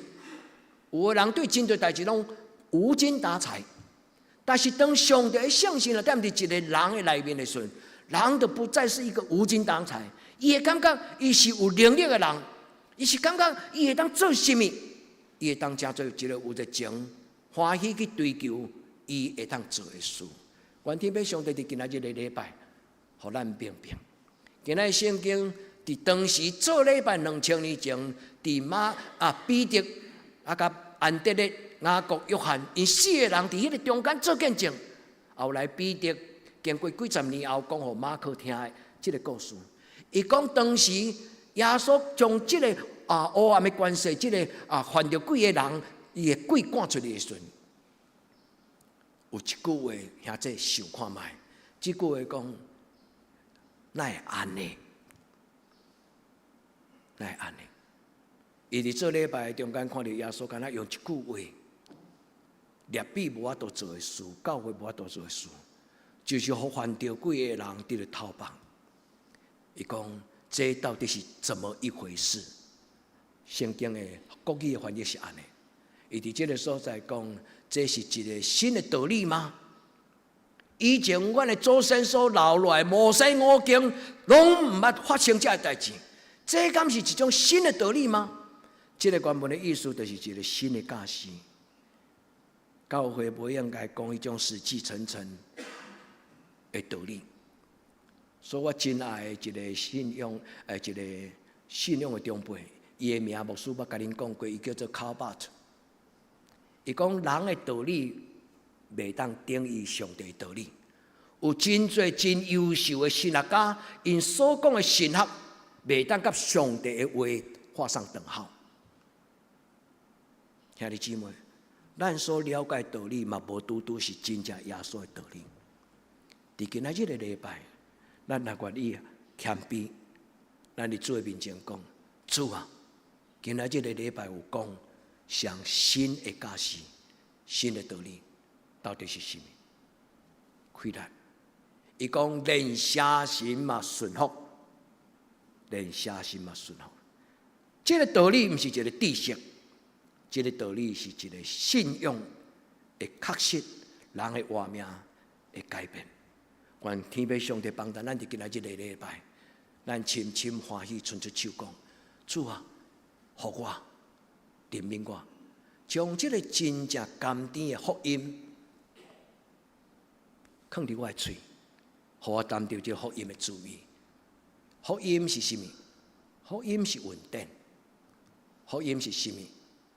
有的人對真濟代誌攏無精打采，但是當上帝的聖神啊，踮佇一個人的內面的時陣，人就不再是一個無精打采，伊會感覺伊是有能力的人，伊是感覺伊會當做啥物，伊會當成做一個有熱情、歡喜去追求伊會當做的事。願天父上帝佇今仔日的禮拜，予咱明白。今仔日聖經佇當時做禮拜2000年前，佇馬啊彼得啊佮安德烈、雅各、約翰，𪜶四個人佇彼個中間做見證。後來彼得經過幾十年後，講予馬可聽的這個故事。伊講當時耶穌將這個啊黑暗的權勢，這個啊犯著鬼的人，伊的鬼趕出去的時陣，有一句話，兄弟想看覓？這句話講，哪會按呢？哪會按呢？伊佇做禮拜中間看著耶穌，敢若用一句話，掠比無法度做的事，教會無法度做的事，就是予犯著鬼的人得著透放。伊講，這到底是怎麼一回事？聖經的國語的翻譯是按呢。伊佇這個所在講，這是一個新的道理嗎？以前阮的祖先所留落來摩西五經，攏毋捌發生這个代誌，這敢是一種新的道理嗎？這個原文的意思就是一個新的教示。教會無應該講彼種死氣沉沉的道理。所以我真愛的一個信仰，一個信仰的長輩，伊的名牧師捌共恁講過，伊叫做卡巴特。伊講人的道理袂當等於上帝道理。有真濟真優秀的神學家，𪜶所講的神學袂當佮上帝的話畫上等號。兄弟姊妹，咱所了解道理嘛，無拄拄是真正耶穌的道理。佇今仔日個禮拜，咱若願意謙卑，咱佇主的面前講：主啊，今仔日個禮拜有講上新的教示、新的道理，到底是啥物？開來，伊講連邪神嘛順服，連邪神嘛順服。這個道理毋是一個知識，這個道理是一個信仰的確實，人的活命會改變。願天父上帝幫助咱佇今仔日個禮拜，咱深深歡喜，伸出手講：主啊，予我，憐憫我，將這個真正甘甜的福音囥佇我的喙，予我擔著這個福音的滋味。福音是啥物？福音是恩典。福音是啥物？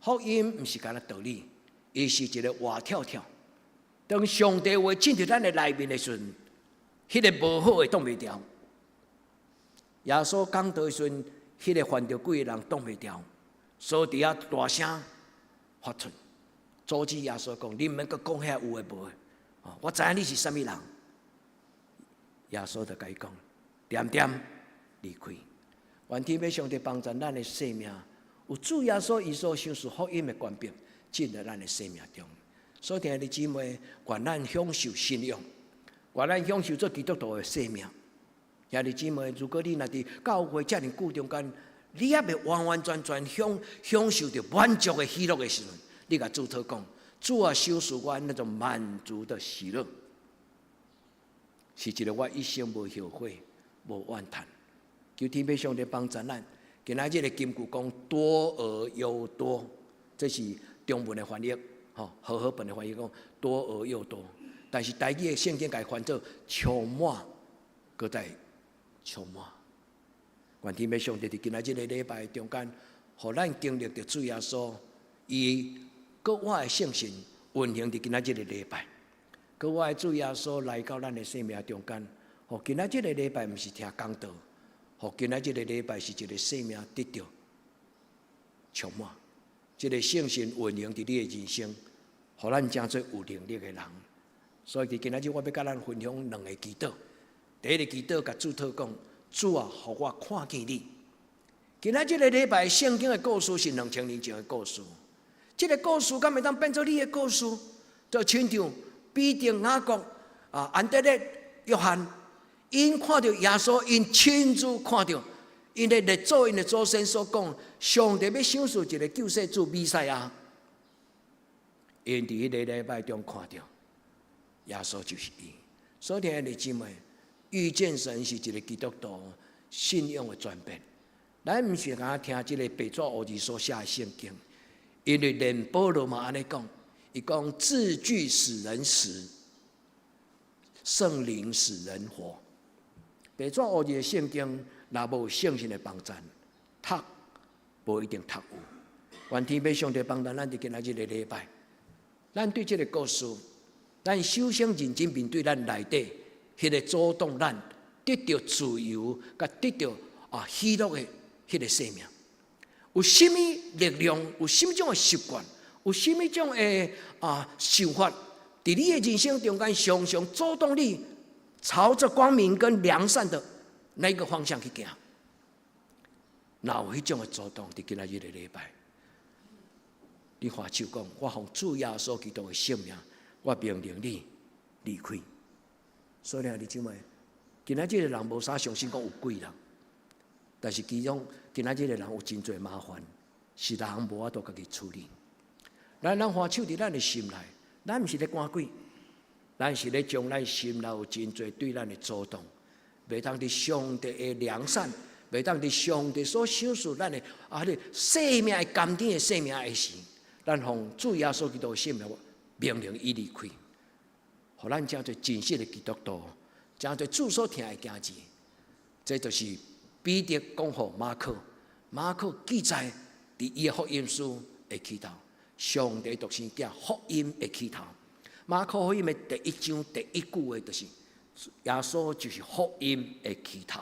福音毋是干焦道理，伊是一個活跳跳。當上帝話進入咱的內面的時陣，彼個無好的擋袂牢。耶穌講道的時陣，彼個犯著鬼的人擋袂牢，所以佇遐大聲發出，阻止耶穌講：你毋免閣講遐有的無的，我知影你是啥物人。耶穌就共伊講：恬恬離開。願天父上帝幫助咱的生命，有主耶穌伊所賞賜福音的權柄進入咱的生命中。所以，兄弟姊妹，願咱享受信仰，願咱享受做基督徒的生命。兄弟姊妹，如果你若佇教會遮爾久中間，你猶未完完全全享受著滿足的喜樂的時陣，你共主禱告，主啊，賞賜我那種滿足的喜樂，是一個我一生無後悔、無怨嘆。求天父上帝幫助咱。今仔日的金句講多而又多，這是中文的翻譯，吼，和合本的翻譯講多而又多。但是台語的聖經共伊翻做充滿，閣再充滿。願天父上帝佇今仔日個禮拜中間，予咱經歷著主耶穌，伊閣我的聖神運行佇今仔日個禮拜，閣我的主耶穌來到咱的生命中間，予今仔這個禮拜毋是聽講道，予今仔這個禮拜是一個生命得著充滿，這個聖神運行佇你的人生，予咱成做有能力的人。所以佇今仔日我欲佮咱分享兩个祈禱。第一个祈禱，共主禱講：主啊，予我看見你。今仔這个禮拜聖經的故事是2000年前的故事，這个故事敢會當變做你的故事？就親像彼得、雅各、啊、安德烈、約翰，𪜶看著耶穌，𪜶親自看著，𪜶的列祖、𪜶的祖先所講，上帝欲賞賜一个救世主彌賽亞，𪜶佇彼个禮拜中看著耶穌就是伊。所以，兄弟姊妹，遇見神是一个基督徒信仰的轉變。咱毋是干焦聽這个白紙烏字所寫的聖經，因為連保羅嘛按呢講，伊講字句使人死，聖靈使人活。白紙烏字的聖經，若無聖神的幫贊，讀無一定讀有。願天父上帝幫助咱佇今仔日個禮拜，咱對這个故事，咱首先認真面對咱內底彼个阻擋咱得著自由，佮得著啊喜樂的彼个生命，有啥物力量？有啥物種的習慣？有啥物種的啊想法？佇你的人生中間，常常阻擋你朝著光明跟良善的那個方向去行。若有彼種的阻擋，佇今仔日个禮拜，你揮手講：我奉主耶穌基督的聖名，我命令你離開。所以兄弟姊妹，今仔日个人無啥相信講有鬼啦。但是其中今仔日个人有真濟麻煩，是人無法度家己處理。咱揮手佇咱的心內，咱毋是咧趕鬼，咱是咧將咱心內有真濟對咱的阻擋，袂當佇上帝的良善，袂當佇上帝所賞賜咱的啊，彼个生命的甘甜的生命的時，咱奉主耶穌基督的聖名，命令伊離開，予咱成做真實的基督徒，成做主所疼的囝兒。這就是彼得講予馬可，馬可記載佇伊的福音書的起頭，上帝獨生囝福音的起頭。馬可福音的第一章第一句話就是耶穌就是福音的起頭。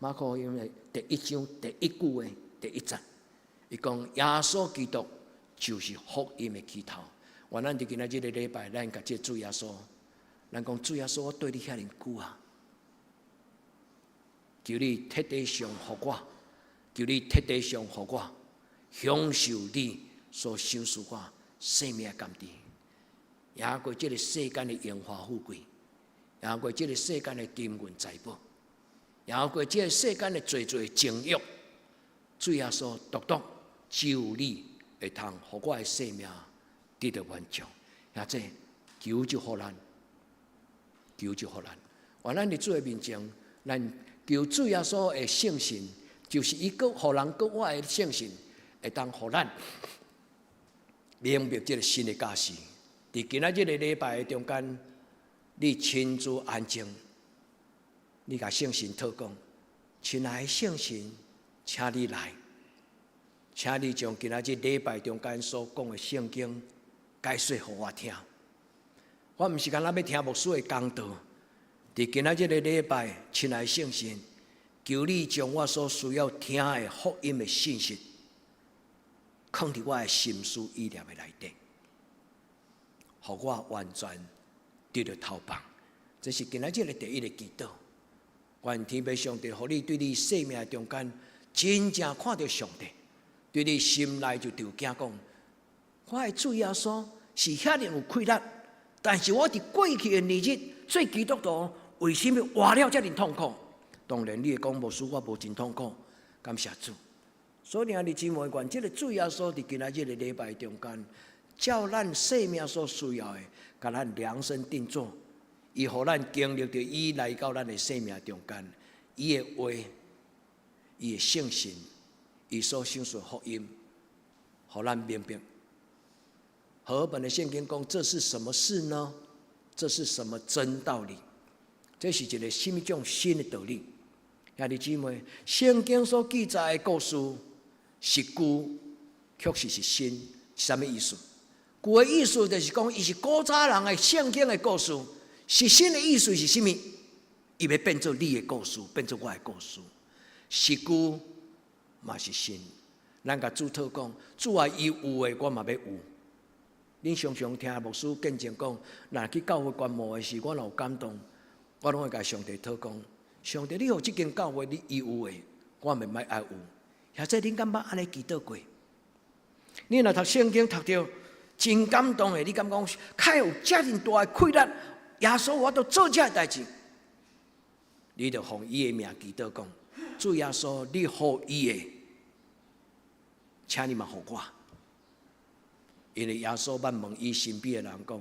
馬可福音的第一章第一句話第一節，伊講耶穌基督就是福音的起頭。願咱佇今仔這个禮拜，咱共這主耶穌，咱講主耶穌，我綴你遐爾久啊！求你徹底降予我，求你徹底降予我，享受你所賞賜我生命的甘甜，贏過這个世間的榮華富貴，贏過這个世間的金銀財寶，贏過這个世間的濟濟情慾。主耶穌，獨獨只有你會通予我的生命得著滿足。也這求就予咱，求就予咱。願咱佇主的面前，咱求主耶穌的聖神，就是伊閣予人閣活的聖神，會當予咱明白這个新的教示。佇今仔這个禮拜的中間，你親自安靜，你共聖神禱講：親愛的聖神，請你來，請你將今仔日禮拜中間所講的聖經解說予我聽。我毋是干焦欲聽牧師的講道。佇今仔這个禮拜，親愛的聖神，求你將我所需要聽的福音的信息，囥佇我的心思意念的內底，予我完全得著投放。這是今仔日的第一个祈禱。願天父上帝，予你對你生命中間真正看著上帝，對你心內就著驚講：我的主耶穌是遐爾有氣力，但是我佇過去的年日做基督徒，為啥物活了遮爾痛苦？當然，你會講牧師，我無真痛苦，感謝主。所以，兄弟姊妹，願這个主耶穌佇今仔日个禮拜中間，照咱生命所需要的，共咱量身定做，伊予咱經歷著伊來到咱的生命中間，伊的話，伊的聖神，伊所賞賜福音，予咱明白。和合本的聖經講，這是什麼事呢？這是什麼真道理？這是一个啥物種新的道理？兄弟姊妹，聖經所記載的故事是舊，確實是新，是啥物意思？舊的意思就是講，伊是古早人的聖經的故事；是新的意思是啥物？伊欲變做你的故事，變做我的故事。是舊嘛是新。咱共主禱講，主啊，伊有的我嘛欲有。恁常常聽牧師見證講，若去教會觀摩的時，我若有感動，我攏會共上帝禱講：上帝，你予這間教會你伊有的，我嘛欲愛有。或者恁敢捌按呢祈禱過？你若讀聖經讀著真感動的，你敢講，較有遮爾大的氣力，耶穌我都做這代誌，你就奉伊的名祈禱講：主耶穌，你予伊的，請你嘛予我。因為耶穌捌問伊身邊的人講：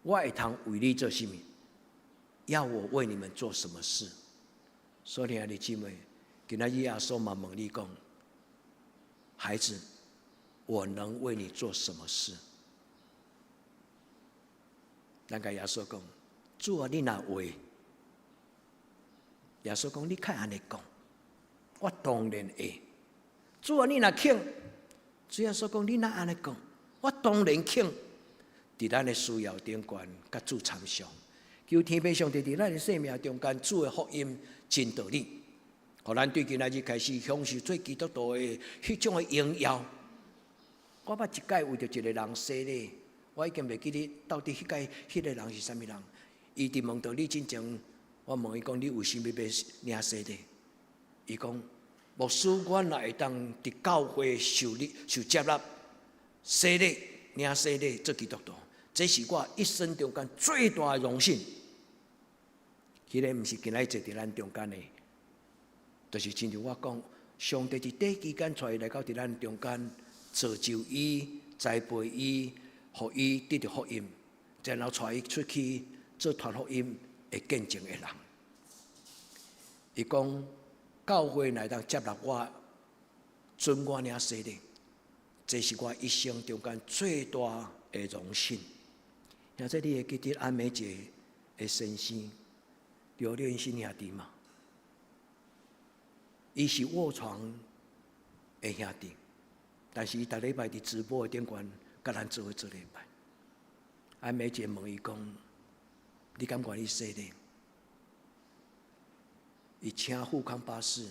我會通為你做啥物？要我為你們做什麼事？所以兄弟姊妹，今仔日耶穌嘛問你講：孩子，我能為你做什麼事？咱共耶穌講：主啊，你若話，耶穌講：你較按呢講，我當然會。主啊，你若肯，主耶穌講：你若按呢講，我當然肯。佇咱的需要頂懸，共主參詳，求天父上帝佇咱的生命中間，主的福音真道理，予咱對今仔日開始享受做基督徒的彼種的榮耀。我捌一擺為著一個人洗禮，我已經袂記得到底彼擺彼個人是啥物人。伊佇問道理進前，我問伊講：你為啥物欲領洗禮？伊講：牧師，我若會當佇教會受禮、受接納、洗禮、領洗禮做基督徒，這是我一生中間最大的榮幸。彼個毋是今仔日坐佇咱中間的，就是親像我講，上帝佇短期間帶伊來到佇咱中間，造就伊、栽培伊，予伊得著福音，然後帶伊出去做傳福音的見證的人。伊講，教會若會當接納我，准我領洗禮，這是我一生中間最大的榮幸。兄弟，你會記得安美姐的先生劉連新兄弟嗎？伊是臥床的兄弟，但是伊逐禮拜佇直播的頂懸，共咱做伙做禮拜。安美姐問伊講：你敢願意洗禮？伊請富康巴士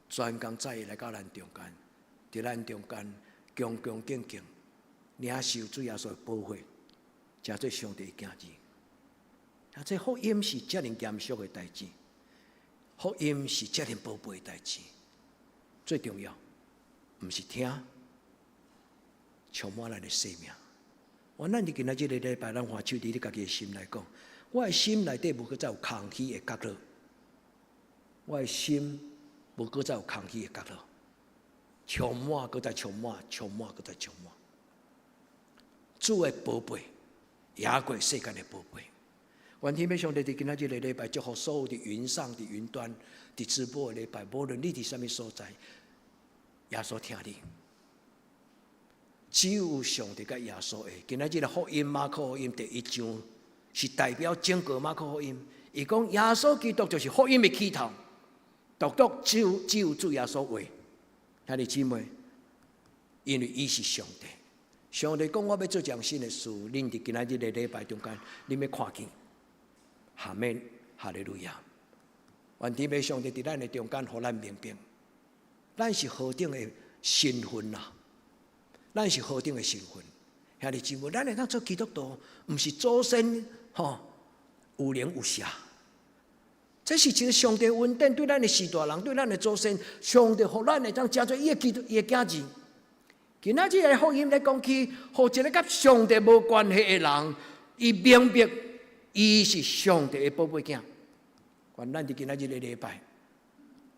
專工載伊來到咱中間，佇咱中間恭恭敬敬領受主耶穌的寶血，成做上帝的囝兒。啊，這福音是遮爾嚴肅的代誌，福音是遮爾寶貝的代誌。最重要，毋是聽，充滿咱的生命。願咱佇今仔這个禮拜，咱還手佇你家己的心來講，我的心內底無閣再有空虛的角落，我的心無閣再有空虛的角落，充滿閣再充滿，充滿閣再充滿。主的寶貝，贏過世間的寶貝。願天父上帝佇今仔這个禮拜，祝福所有佇雲上、佇雲端、佇直播的禮拜，無論你佇啥物所在，耶穌疼你。只有上帝佮耶穌會。今仔這个福音馬可福音第一章，是代表整個馬可福音。伊講耶穌基督就是福音的起頭，獨獨只有主耶穌話。兄弟姊妹，因為伊是上帝，上帝講我欲做一項新的事，恁佇今仔日的禮拜中間，恁欲看見。阿們，哈利路亞！願天父上帝佇咱的中間，予咱明白，咱是何等的身份啊！咱是何等的身份，兄弟姊妹，咱會當做基督徒，毋是祖先吼有靈有邪，這是一个上帝恩典對咱的序大人，對咱的祖先，上帝予咱會當成做伊的基督，伊的囝兒。今仔日的福音咧講起，予一个佮上帝無關係的人，伊明白伊是上帝的寶貝囝。願咱佇今仔日的禮拜，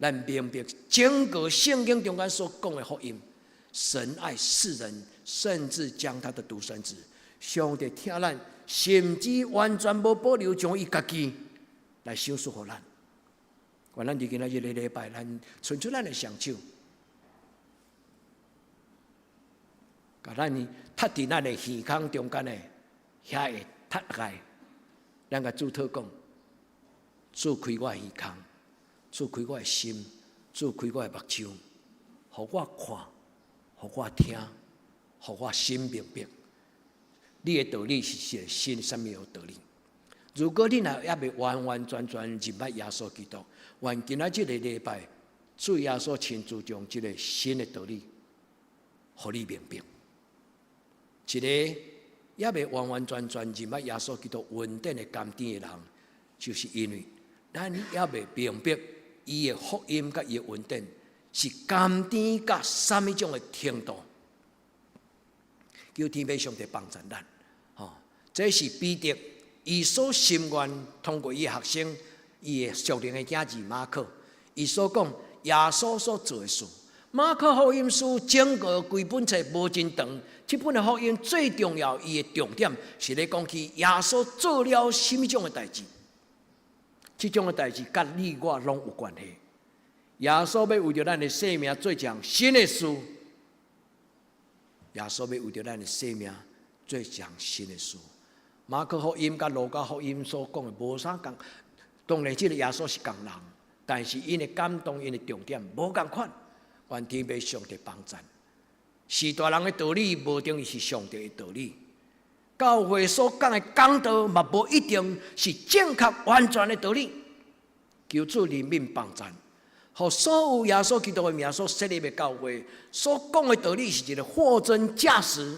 咱明白整個聖經中間所講的福音。神愛世人，甚至將他的獨生子。上帝疼咱，甚至完全無保留，將伊家己來賞賜予咱。願咱佇今仔日的禮拜，咱伸出咱的雙手，共咱踢佇咱的耳孔中間的遐個踢開，咱共主禱講：主開我的耳孔，主開我的心，主開我的目睭，予我看，予我聽，予我心明白。你的道理是一个新啥物的道理？如果你若猶未完完全全認捌耶穌基督，願今仔這個禮拜，主耶穌親自將這個新的道理，予你明白。一個猶未完完全全認捌耶穌基督恩典的甘甜的人，就是因為咱猶未明白伊的福音佮伊的恩典是甘甜到啥物種的程度。求天父上帝幫助咱，吼！這是彼得伊所心願通過伊的學生，伊的屬靈的囝兒馬可，伊所講耶穌所做的事。馬可福音書整個規本冊無真長，這本的福音最重要，伊的重點是咧講起耶穌做了啥物種的代誌。這種的代誌佮你我攏有關係。耶穌欲為著咱的生命做一項新的事。耶穌欲為著咱的生命做一項新的事。馬可福音佮路加福音所講的無啥仝，當然這个耶穌是仝人，但是𪜶的感動、𪜶的重點無仝款。願天父上帝幫贊。序大人的道理，無等於是上帝的道理。教會所講的講道，嘛無一定是正確完全的道理。求主憐憫幫贊，予所有耶穌基督的名所設立的教會所講的道理，是一个貨真價實、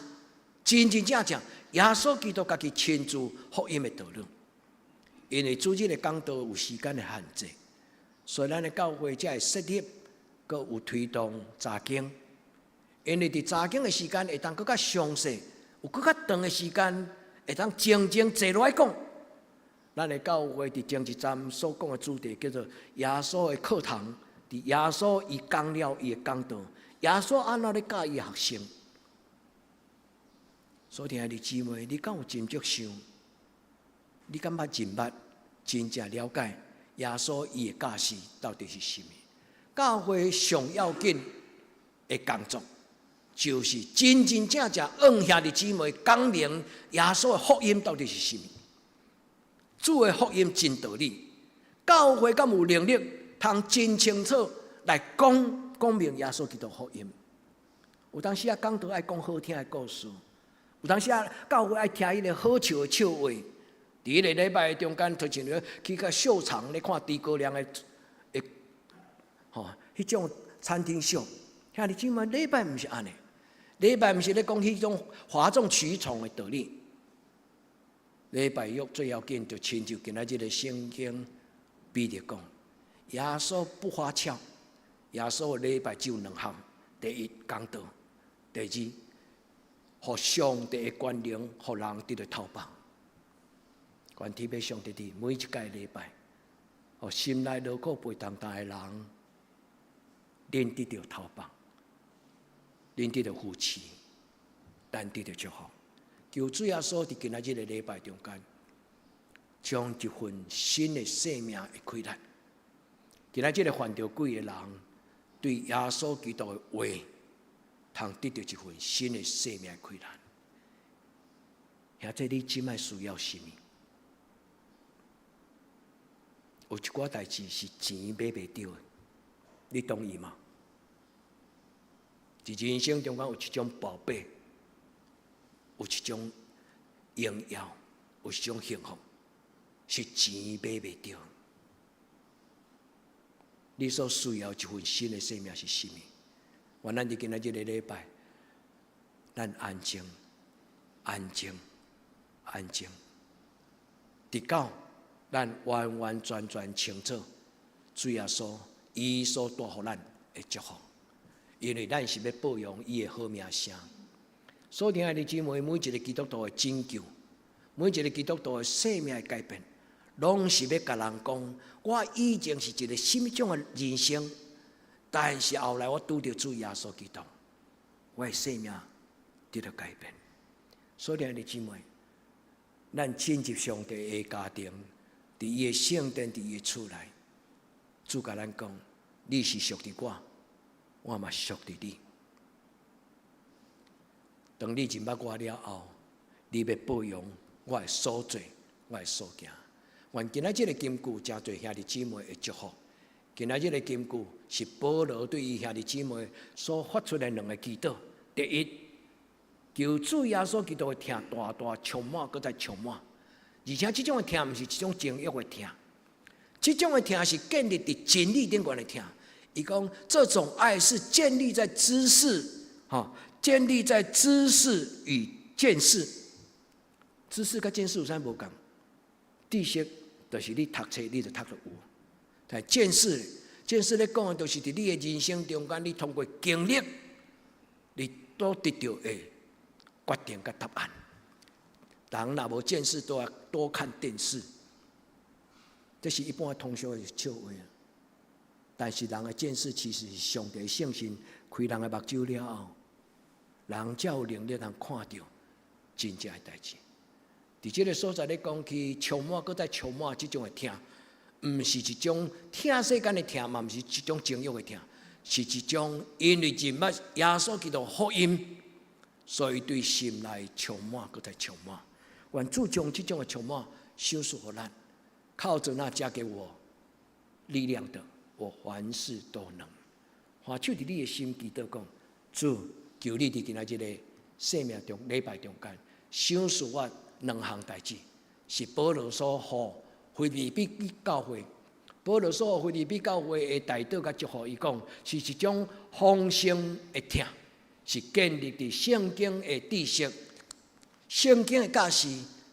真真正正耶穌基督家己親自福音的道理。因為主日的講道有時間的限制，所以咱的教會才會設立，閣有推動查經。因為佇查經的時間會當閣較詳細，有閣較長的時間會當靜靜坐落來講。咱的教會佇前一站所講的主題叫做耶穌的課堂，佇耶穌伊講了伊的講道，耶穌按怎咧教伊學生？所以兄弟姊妹，你敢有斟酌想？你敢捌認捌真正了解耶穌伊的教示到底是啥物？教會上要緊的工作，就是真真正正向兄弟姊妹講明耶穌的福音到底是啥物。主的福音真道理，教會敢有能力通真清楚來講講明耶穌基督福音？有當時啊，講道愛講好聽的故事，有當時啊，教會愛聽彼个好笑的笑話。佇彼个禮拜中間，就親像去個秀場咧看諸葛亮的，吼，彼種餐廳秀。兄弟姊妹，禮拜毋是按呢，禮拜毋是咧講彼種譁眾取寵的道理。禮拜六最要緊，就親像今仔這个聖經彼得講，耶穌不花俏，耶穌的禮拜只有兩項：第一講道，第二，予上帝的權能，予人得著透放。願天父上帝佇每一屆禮拜，予心內勞苦背重擔的人，恁得著透放，恁得著扶持，咱得著祝福。求主耶穌佇今仔這个禮拜中間，將一份新的生命的氣力。今仔這个犯著鬼的人，對耶穌基督的話，通得著一份新的生命的氣力。兄弟，你這擺需要啥物？有一寡代誌是錢買袂著的，你同意嗎？佇人生中間有一種寶貝，有一種榮耀，有一種幸福，是錢買袂著。你所需要一份新的生命是啥物？願咱佇今仔這个禮拜，咱安靜、安靜、安靜，直到咱完完全全清楚主耶穌伊所帶予咱的祝福，因為咱是欲報揚伊的好名聲。所以，親愛的姊妹，每一个基督徒的拯救，每一个基督徒的生命的改變，攏是欲共人講，我以前是一个啥物種的人生，但是後來我拄著主耶穌基督，我的生命得著改變。所以，親愛的姊妹，咱進入上帝的家庭，佇伊的聖殿，佇伊的厝內，主共咱講：你是屬佇我，我嘛屬佇你。當你認捌我了後，你欲報揚我的所做，我的所行。願今仔這个金句，誠濟兄弟姊妹的祝福。今仔這个金句是保羅對伊兄弟姊妹所發出的兩个祈禱。第一，求主耶穌基督的疼大大充滿，閣再充滿。而且這種的疼毋是一種情慾的疼，這種的疼是建立佇真理頂懸的疼。伊講這種愛是建立在知識，吼，建立在知識與見識。知識佮見識有啥無仝？知識就是你讀冊，你就讀著有。但見識，見識咧講的，就是佇你的人生中間，你通過經歷，你都得著的決定佮答案。人若無見識，都愛多看電視，這是一般通俗的笑話。但是人的見識其實是上帝聖神開人的目睭了後，人才有能力通看著真正的代誌。佇這个所在咧講起充滿，閣再充滿這種的疼，毋是一種疼世間的疼，嘛毋是一種情慾的疼，是一種因為認捌耶穌基督福音，所以對心內充滿，閣再充滿。願主將這種的充滿賞賜予咱，靠著那加給我力量的，我凡事都能。揮手佇你的心祈禱講，主求你佇今仔日的生命中禮拜中間，賞賜我兩項代誌，是保羅所予腓立比教會。保羅所予腓立比教會的代禱佮祝福，伊講是一種豐盛的疼，是建立佇聖經的知識、聖經的教示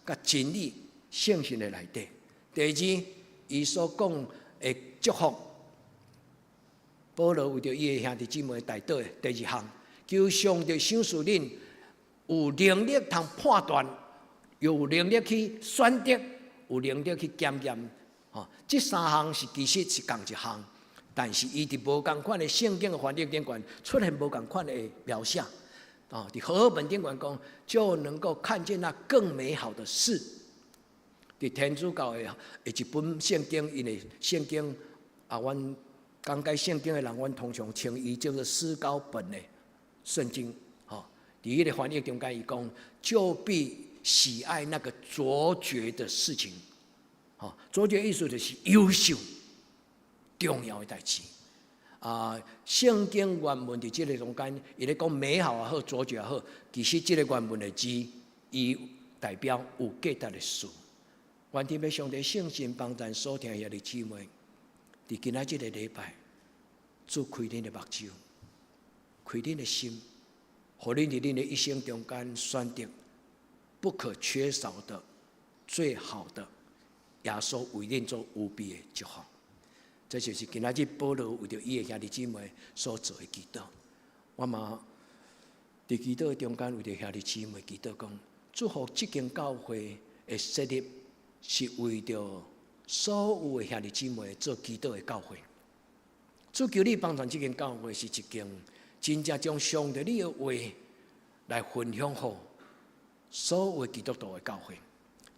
佮真理、聖神的內底。第二，伊所講的祝福，保羅為著伊的兄弟姊妹代禱的第二項，求上帝賞賜恁有能力通判斷，又有能力去選擇，有能力去檢驗。吼，這三項是其實是仝一項，但是伊佇無仝款的聖經的翻譯頂懸出現無仝款的描寫。哦，佇和合本頂懸講，就能夠看見那更美好的事。佇天主教的一本聖經，𪜶的聖經啊，阮講解聖經的人，阮通常稱伊叫做思高本的聖經。吼，佇彼个翻譯中間，伊講就必喜愛那個卓絕的事情。吼，卓絕意思就是優秀、重要的代誌。啊，聖經原文佇這个中間，伊咧講美好也好，卓絕也好，其實這个原文的字，伊代表有價值的事。願天父上帝聖神幫咱所聽兄弟姊妹，佇今仔這个禮拜，主開恁的目睭，開恁的心，予恁佇恁的一生中間選擇不可缺少的最好的耶穌為恁做預備的祝福。這就是今仔日保羅為著伊的兄弟姊妹所做的祈禱。我嘛佇祈禱的中間為著兄弟姊妹祈禱講，祝福這間教會的設立是為著所有的兄弟姊妹做祈禱的教會。主求你幫助這間教會是一間真正將上帝你的話來分享予所有基督徒的教會。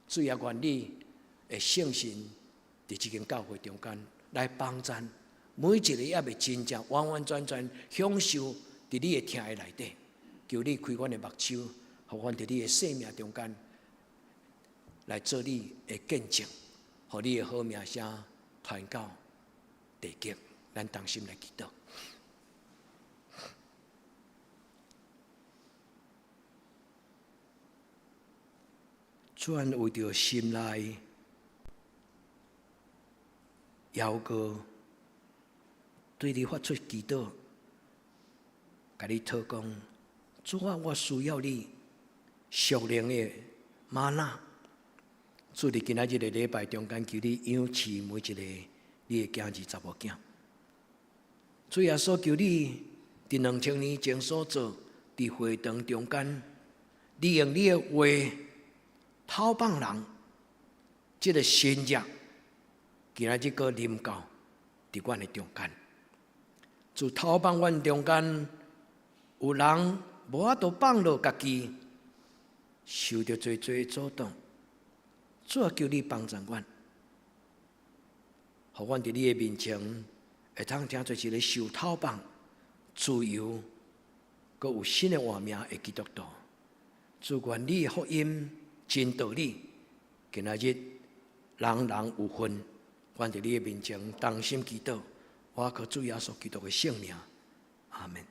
主也願你的聖神佇這間教會中間來幫贊每一个猶未真正完完全全享受佇你的疼的內底。求你開阮的目睭，予阮佇你的生命中間來做你的見證，予你的好名聲傳到地極。咱同心來祈禱。主啊，為著心內猶閣對你發出祈禱，共你討講，主啊，我需要你屬靈的嗎哪。主佇今仔日的禮拜中間，求你養飼每一個你的囝兒查某囝。主耶穌求你佇2000年前所做，佇會堂中間，利用你的話討放人，這个神蹟，今仔日閣臨到佇阮的中間。自討放阮中間，有人無法度放落家己，受著濟濟阻擋。主啊，求你幫助阮，予阮佇你的面前，會通成做一个受討放、自由、閣有新的活命的基督徒。主願你的福音真道理，今仔日人人有份。阮佇你的面前同心祈禱，我靠主耶穌基督的聖名，阿門。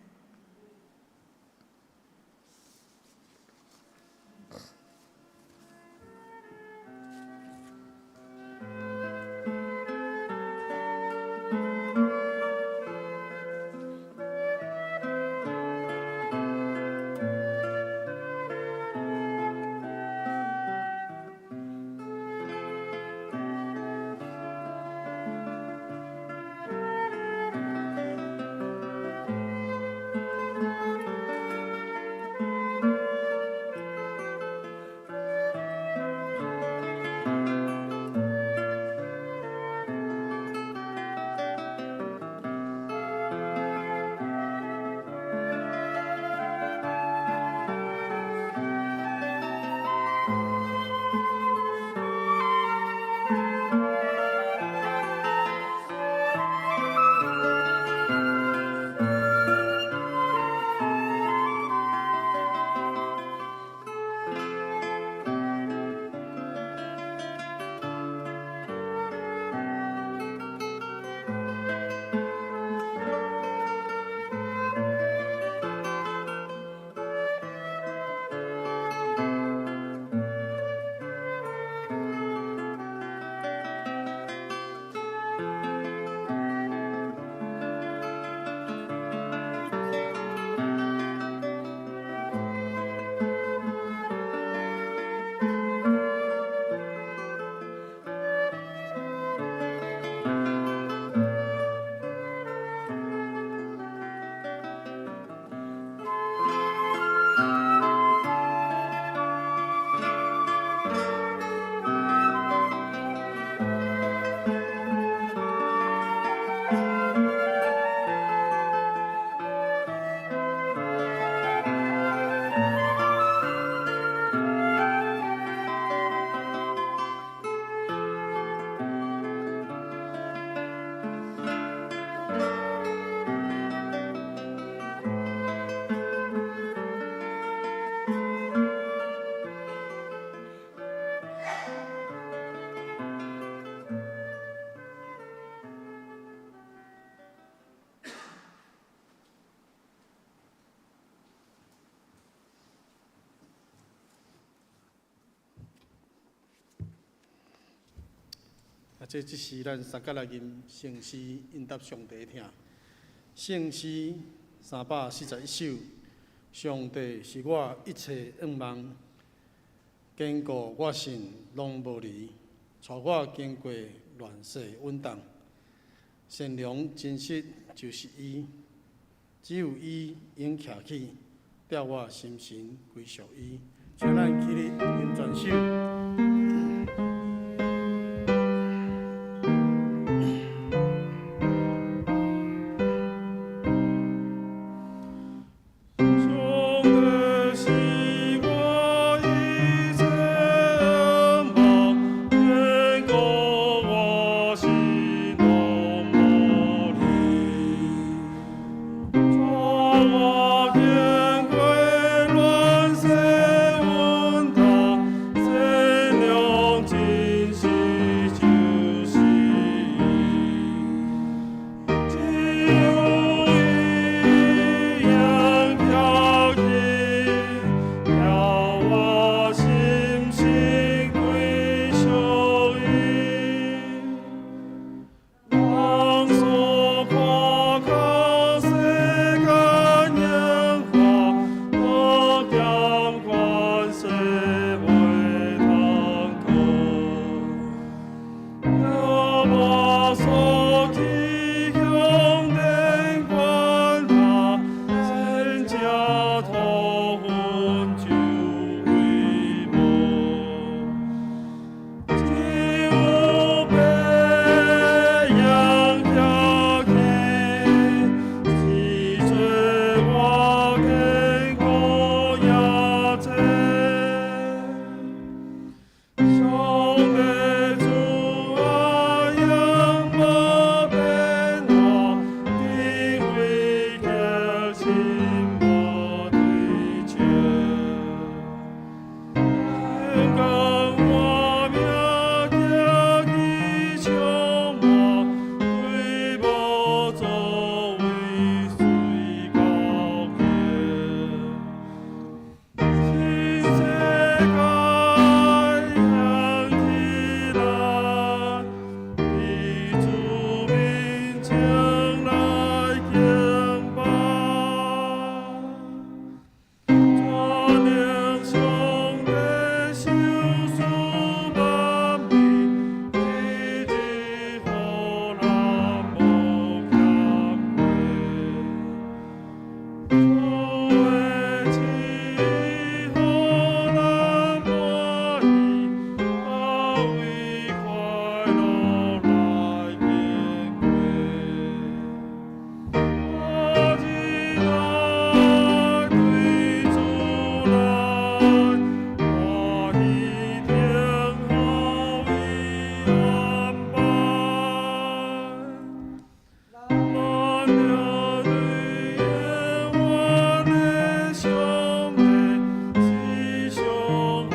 啊，這只是咱相佮來吟聖詩，應答上帝聽。聖詩341首，上帝是我一切向望，堅固我心攏無離，帶我經過亂世穩當，善良真實就是伊，只有伊永徛起，吊我心神歸屬伊。請咱起立吟全首。上帝是我一切向望，堅固我心攏無離，帶我經過亂世穩當，善良真實就是伊。只有伊永徛起，叫我心神歸屬伊。人所看靠世間榮華，多減權勢袂通過。我所去向天觀塔，先者托雲就為無。只有白羊徛起，是做我堅固營寨。上帝主啊，永無變化，智慧決心無退卻。天光我命行去充滿，對無作為隨高興。新世界響起來，佇主面前來敬拜。全能上帝賞賜萬民，日日予咱無欠過。主的旨意予咱滿意，到位快樂來經過。我只來對主來，歡喜聽候伊安排。咱著對耶和華的上帝，獻上奉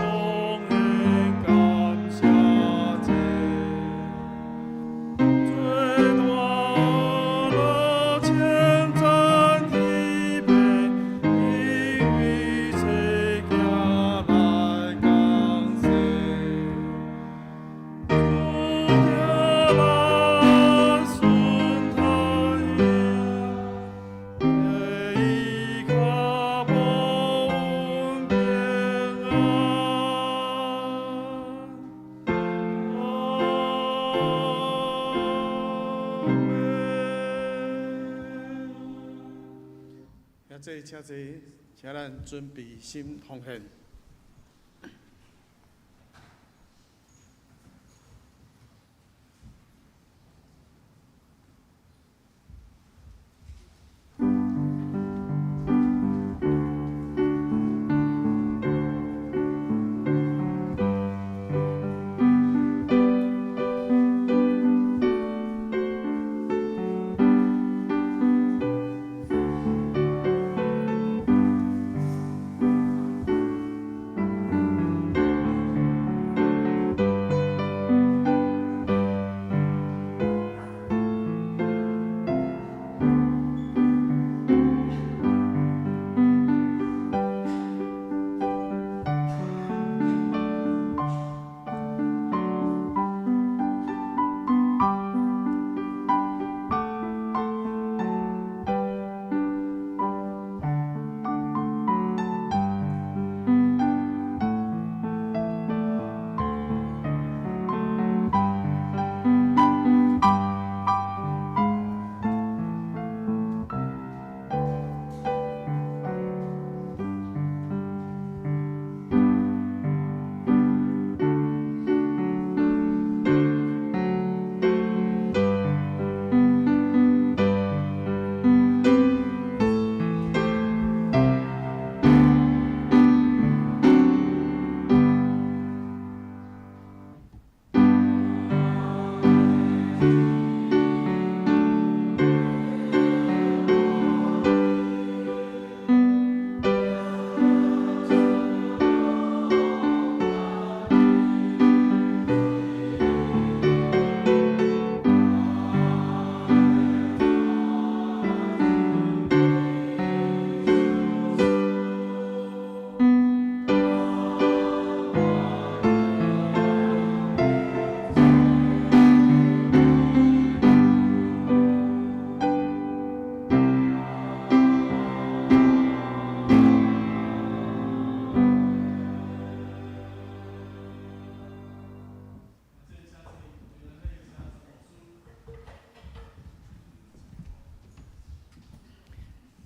獻感謝祭。最大樂稱讚天父，因為這行來降世。主叫咱順待伊，依靠保穩平安。阿們。兄弟，請坐，請咱準備心奉獻。上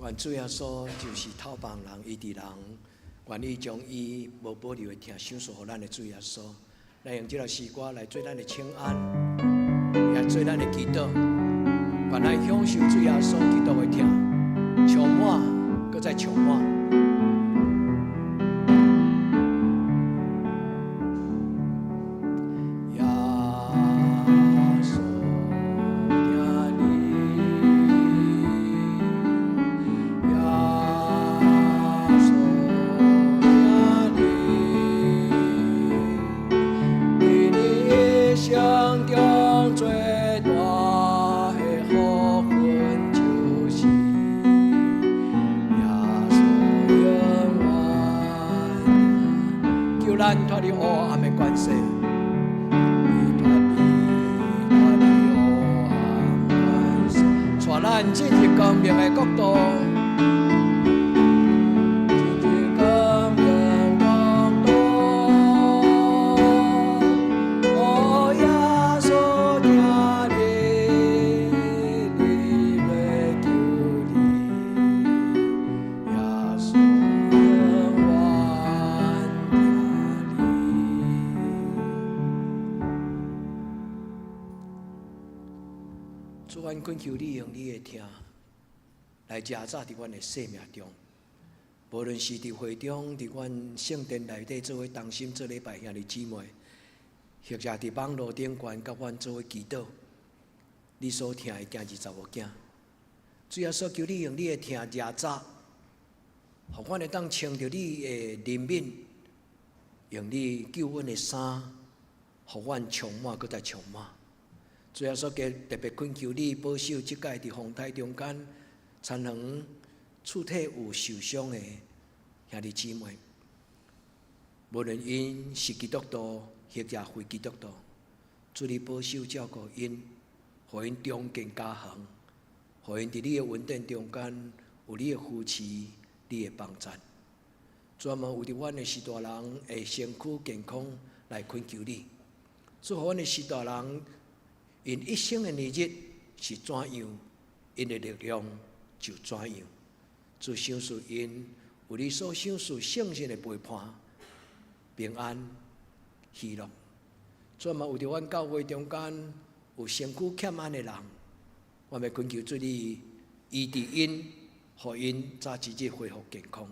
願主耶穌就是透放人、醫治人，願意將伊無保留的疼賞賜予咱的主耶穌，來用這首詩歌來做咱的請安，也做咱的祈禱。願咱享受主耶穌基督的疼，充滿，閣再充滿。耶穌疼你，耶穌疼你，佇你一生中最大的福分就是耶穌永遠疼，救咱脫離黑暗的權勢。脫離脫離黑暗權勢，帶咱進入光明的國度。進入光明國度。哦，耶穌疼你，你欲救你，耶穌永遠疼你。主，阮懇求你用你的疼來加載佇阮的生命中，無論是佇會中，佇阮聖殿內底做伙同心做禮拜兄弟姊妹，或者佇網路頂懸佮阮做伙祈禱，你所疼的囝兒查某囝，主耶穌求你用你的疼加載，予阮會當穿著你的憐憫，用你救恩的衫，予阮充滿，閣再充滿。主耶穌特別懇求你保守這屆佇風台中間，田園躯體有受傷的兄弟姊妹，無論𪜶是基督徒或者非基督徒，主你保守照顧𪜶，予𪜶重建家園，予𪜶佇你的恩典中間有你的扶持、你的幫贊。專門為著阮的序大人的身軀健康來懇求你，祝福阮的序大人，𪜶一生的年日是怎樣，𪜶的力量就怎樣。主賞賜𪜶有你所賞賜聖神的陪伴、平安、喜樂。專門為著阮教會中間有身軀欠安的人，我欲懇求主你醫治𪜶，予𪜶早一日恢復健康。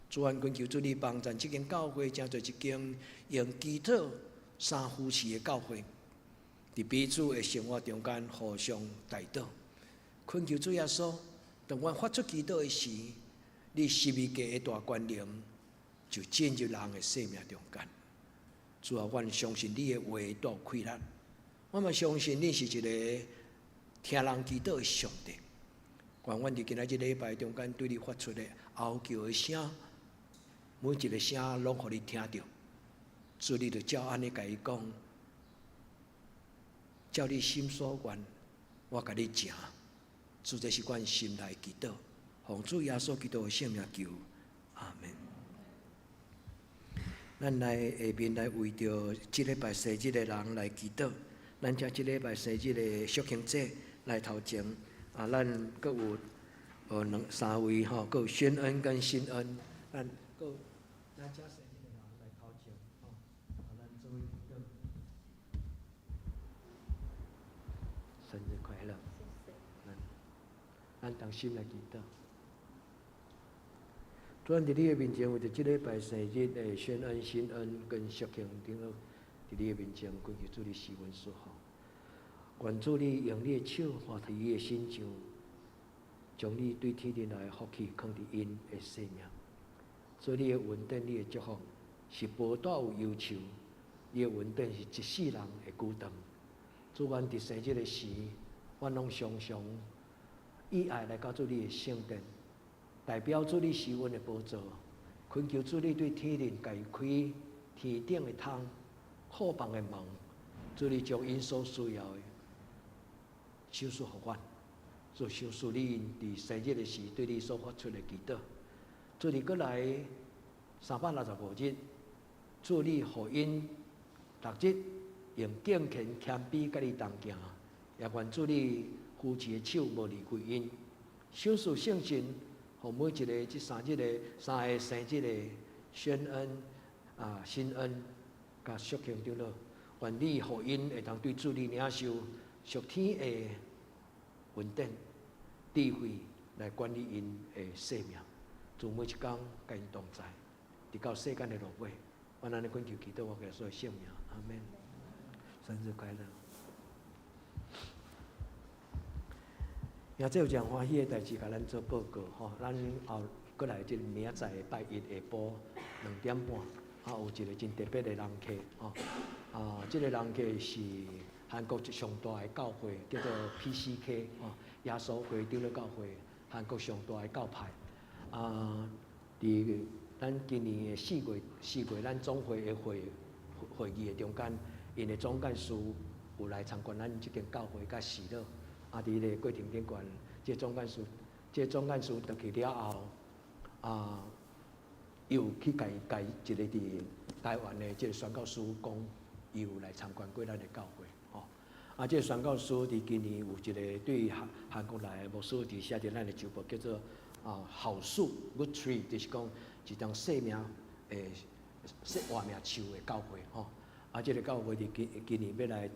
主，阮懇求主你幫贊這間教會，成做一間用祈禱相扶持的教會，佇彼此的生活中間互相代禱。懇求主耶穌，當阮發出祈禱的時，你十字架的大權能就進入人的生命中間。主啊，阮相信你的話帶有氣力，我嘛相信你是一個聽人祈禱的上帝。願阮佇今仔日禮拜中間對你發出的哀求的聲，每一个聲攏予你聽著。主，你就照按呢共伊講，照你心所願，我共你成。主，這是阮心內祈禱，奉主耶穌基督的聖名求，阿門。咱來下面來為著這禮拜生日的人來祈禱。咱請這禮拜生日的淑卿姐來頭前。啊，咱閣有兩三位吼，閣有宣恩跟新恩。咱閣咱請生日的人來頭前吼，啊，咱做伙祈禱。生日快樂！咱咱同心來祈禱。主，佇你的面前，為著這禮拜生日的宣恩、新恩跟淑卿長老，佇你的面前，懇求主你賜恩賜福。願主你用你的手按佇伊的身上，將你對天頂來的福氣囥佇𪜶的生命。所以你的恩典、你的祝福是無帶有憂愁，你的恩典是一世人會久長。主，阮佇生日的時，阮攏常常以愛來到主你的聖殿，代表主你施恩的寶座，懇求主你對天靈共伊開天頂的窗、庫房的門，主你將𪜶所需要的賞賜予阮，做賞賜你佇生日的時對你所發出的祈禱。主你閣來365日，主你予𪜶逐日用敬虔謙卑佮你同行，也願主你扶持的手無離開𪜶，賞賜聖神予每一个這三日的三个生日的宣恩啊、新恩佮淑慶長老，願你予𪜶會當對主你領受屬天的恩典、智慧來管理𪜶的生命，主每一工佮𪜶同在，直到世間的落尾。我按呢懇求祈禱，我耶穌的聖名，阿門。生日快樂！也這有一項歡喜的代誌，共咱做報告吼。咱後閣來這明仔載拜一下晡2點半，啊有一個真特別的人客吼。啊，這個人客是韓國上大的教會，叫做 PCK 吼，耶穌會長老教會，韓國上大的教派。啊，佇咱今年的四月，四月咱總會的會會議的中間，𪜶的總幹事有來參觀咱這間教會佮喜樂。啊，佇彼個過程頂懸，這個總幹事，這個總幹事轉去了後，啊，伊有去共共一個佇台灣的這個宣教師講，伊有來參觀過咱的教會，吼。啊，這個宣教師佇今年有一個對韓韓國來的牧師佇寫佇咱的週報，叫做啊好樹 Good Tree，就是講一棟生命的活命樹的教會，吼。啊，這個教會佇今今年欲來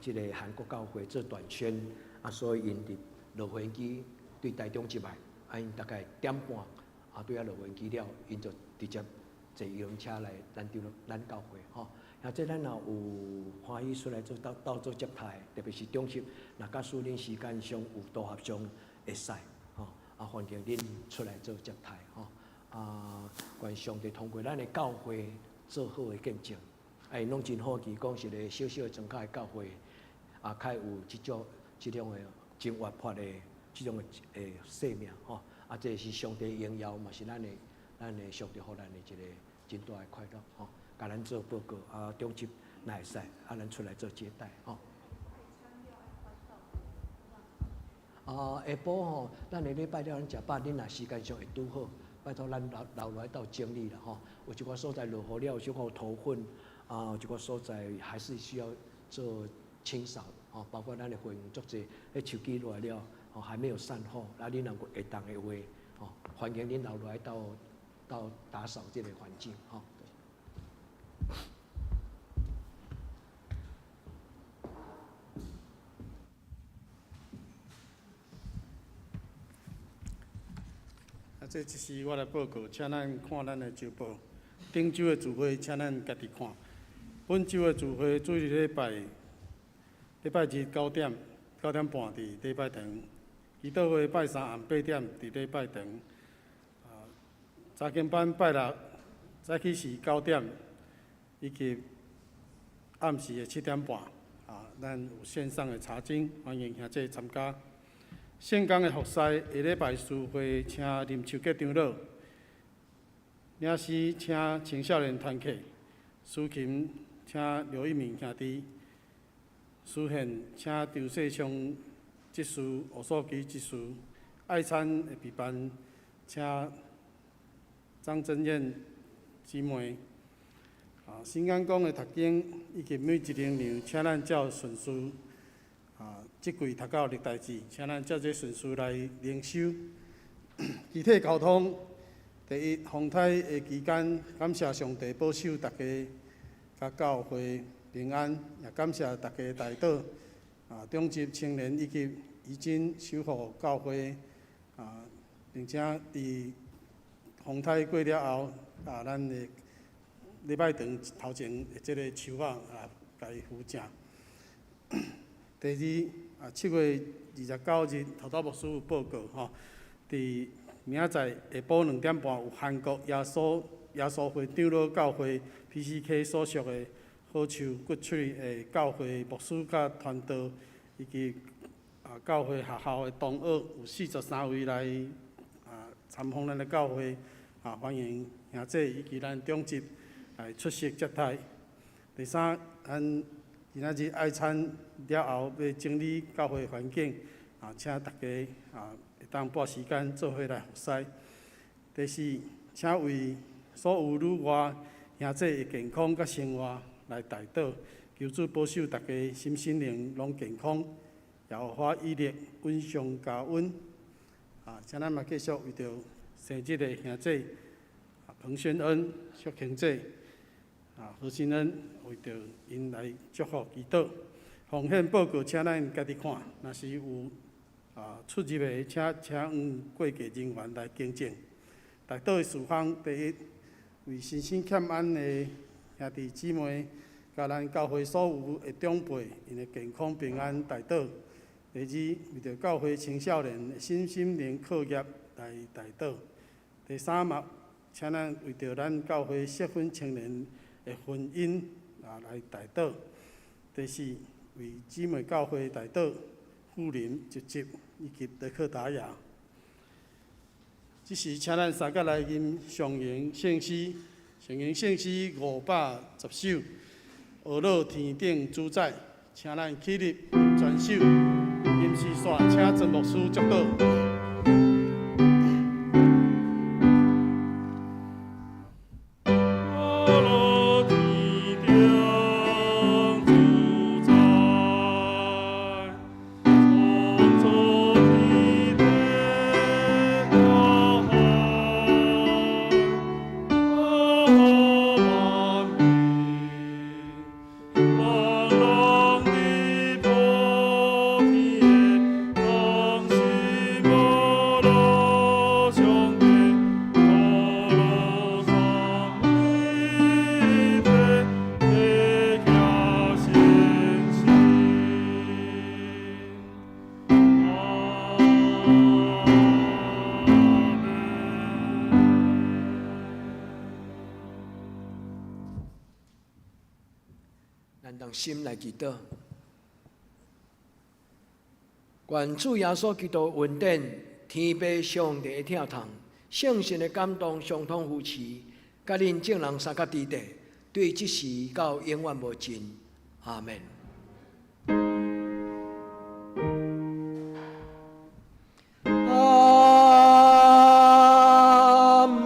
這個韓國教會做短宣。啊，所以𪜶佇落飛機對台中入來，啊，𪜶大概點半啊，對遐落飛機了，𪜶就直接坐遊輪車來咱長咱教會吼。啊，這咱若有歡喜出來做鬥鬥做接待，特別是長執，若假使恁時間上有符合上會使吼，啊，歡迎恁出來做接待吼。啊，願上帝通過咱的教會做好的見證，啊，𪜶攏真好奇，講一個小小的莊腳的教會，啊，較有這種。這種的真活潑的這種的生命吼，啊，這是上帝榮耀，嘛是咱的咱的上帝予咱的一個真大的快樂吼。共咱做報告啊，長執若會使，啊，咱出來做接待吼。啊，下晡吼，咱下禮拜了，咱食飽，恁若時間上會拄好，拜託咱留留落來鬥整理啦吼。有一寡所在落雨了，有小可頭粉啊，有一寡所在還是需要做清掃。吼，包括咱的會員足濟，彼手機落來了，吼還沒有善後，啊，恁若會當的話，吼，歡迎恁留落來鬥鬥打掃這個環境，吼。啊，這就是我來報告，請咱看咱的週報。頂週的聚會，請咱家己看。本週的聚會，主日禮拜。禮拜日九點9點半佇禮拜堂，祈禱會拜三暗8點佇禮拜堂。啊，查經班拜六早起時九點，以及暗時的7點半，啊，咱有線上的查經，歡迎兄弟參加。聖工的服侍，下禮拜四會請林秋杰長老，領詩請青少年團契，司琴請劉一鳴兄弟。司獻請張世昌執事、吴素基執事，愛餐的備辦請張真燕姊妹。啊，新眼光的讀經以及每一靈糧，請咱照順序，啊，這季讀到歷代志，請咱照這順序來靈修。肢體溝通，第一，風颱的期間，感謝上帝保守大家，佮教會平安，也感謝大家代禱。啊，長執青年以及已經守護教會，啊，並且佇風颱過了後，啊，咱的禮拜堂頭前的這个樹仔啊，共伊扶正。第二，啊，7月29日，頭拄牧師有報告吼，佇明仔載下晡2點半有韓國耶穌耶穌會長老教會 PCK 所屬的好樹 Good Tree 的教會牧師佮傳道，以及啊教會學校的同學有43位來啊參訪咱的教會，啊歡迎兄弟以及咱長執來出席接待。第三，咱今仔日愛餐了後，欲整理教會環境，啊，請大家啊會當撥時間做伙來服侍。第四，請為所有旅外兄弟的健康佮生活來代禱，求主保守大家身心靈攏健康，耶和華以勒穩上加穩。啊，請咱嘛繼續為著生日的兄姐彭宣恩、淑卿姐、何新恩，為著𪜶來祝福祈禱。奉獻報告，請咱家己看，若是有出入的，請向會計人員來更正。代禱的事項，第一，為身心欠安的兄弟姊妹，佮咱教會所有的長輩，𪜶的健康平安代禱。第二，為著教會青少年的身心靈課業來代禱。第三嘛，請咱為著咱教會適婚青年的婚姻來代禱。第四，為姊妹教會代禱，富林、集集以及德克達雅。這時，請咱三個來吟上榮聖詩，上榮聖詩510首，呵咾天頂主宰，請咱起立吟全首，吟詩煞，請曾牧師祝禱。呵咾天頂主宰，創造天地大海，大萬民，人人的普天的，同心呵咾上帝，呵咾三位一體的顯聖。阿門。咱同心來祈禱，願主耶穌基督恩典、天父上帝的疼痛、聖神的感動、相通扶持，佮恁眾人相佮佇咧，對這時到永遠無盡。阿門。阿門。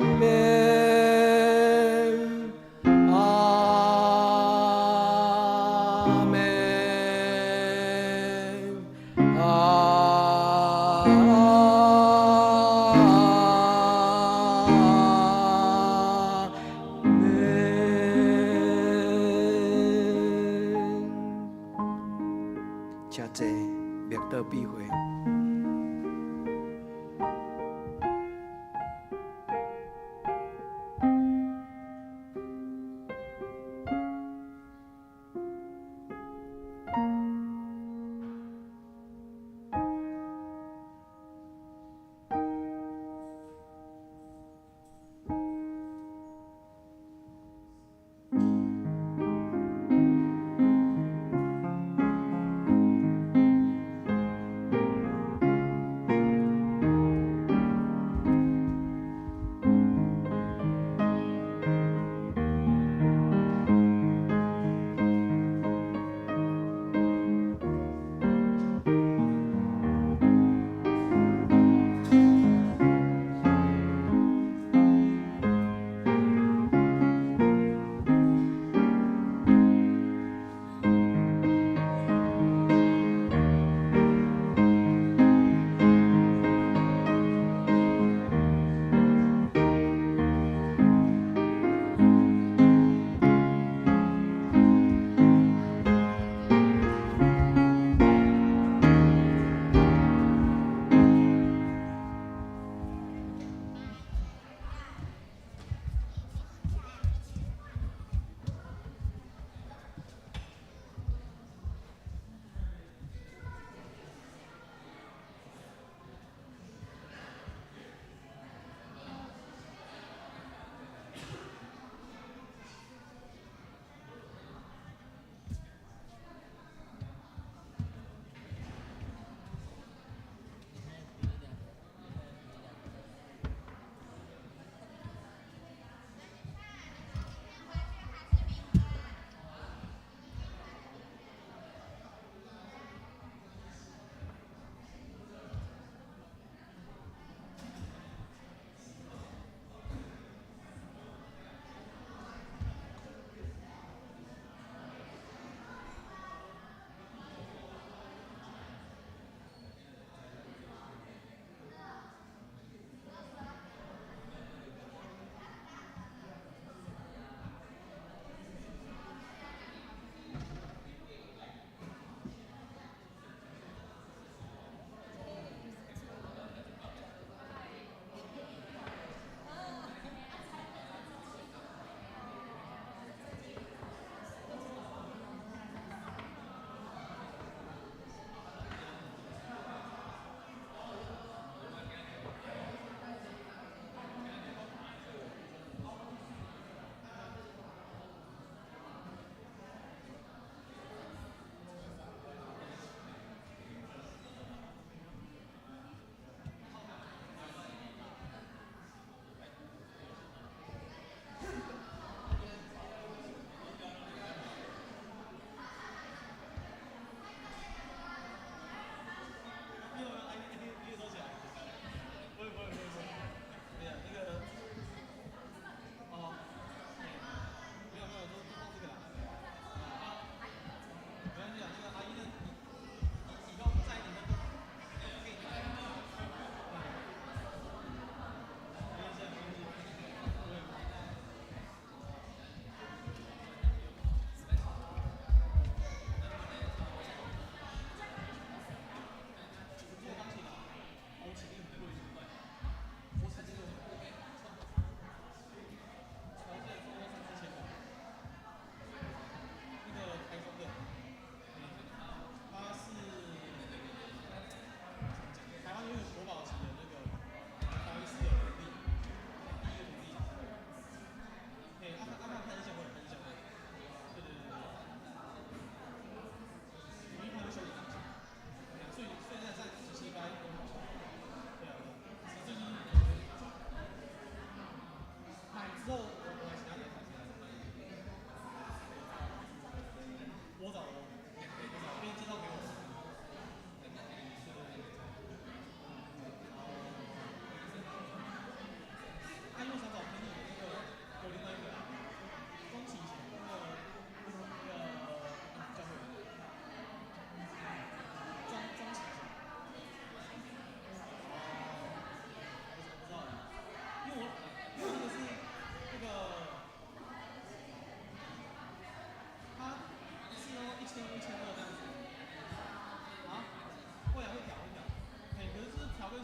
阿門。阿門。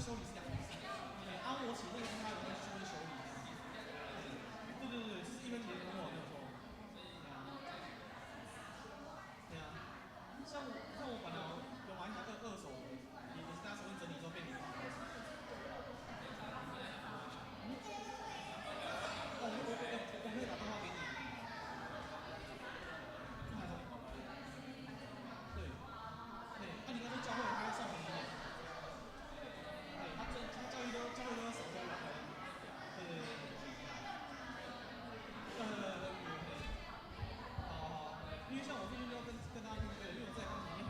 修理是兩回事。對，啊，我其實那個跟他有關係就是修理。對對對對，就是一般體驗工作沒有錯。對啊，對啊，像我本來有買一台二手的，也是大家重新整理之後變零。嗯。哦，我沒有打電話給你。去台中。對。對，那你剛說教會他要送便宜一點。對，他這他教會都要少交兩塊。對對對對。對對對對。好好好，因為像我最近就要跟大家預備，因為我在鋼琴。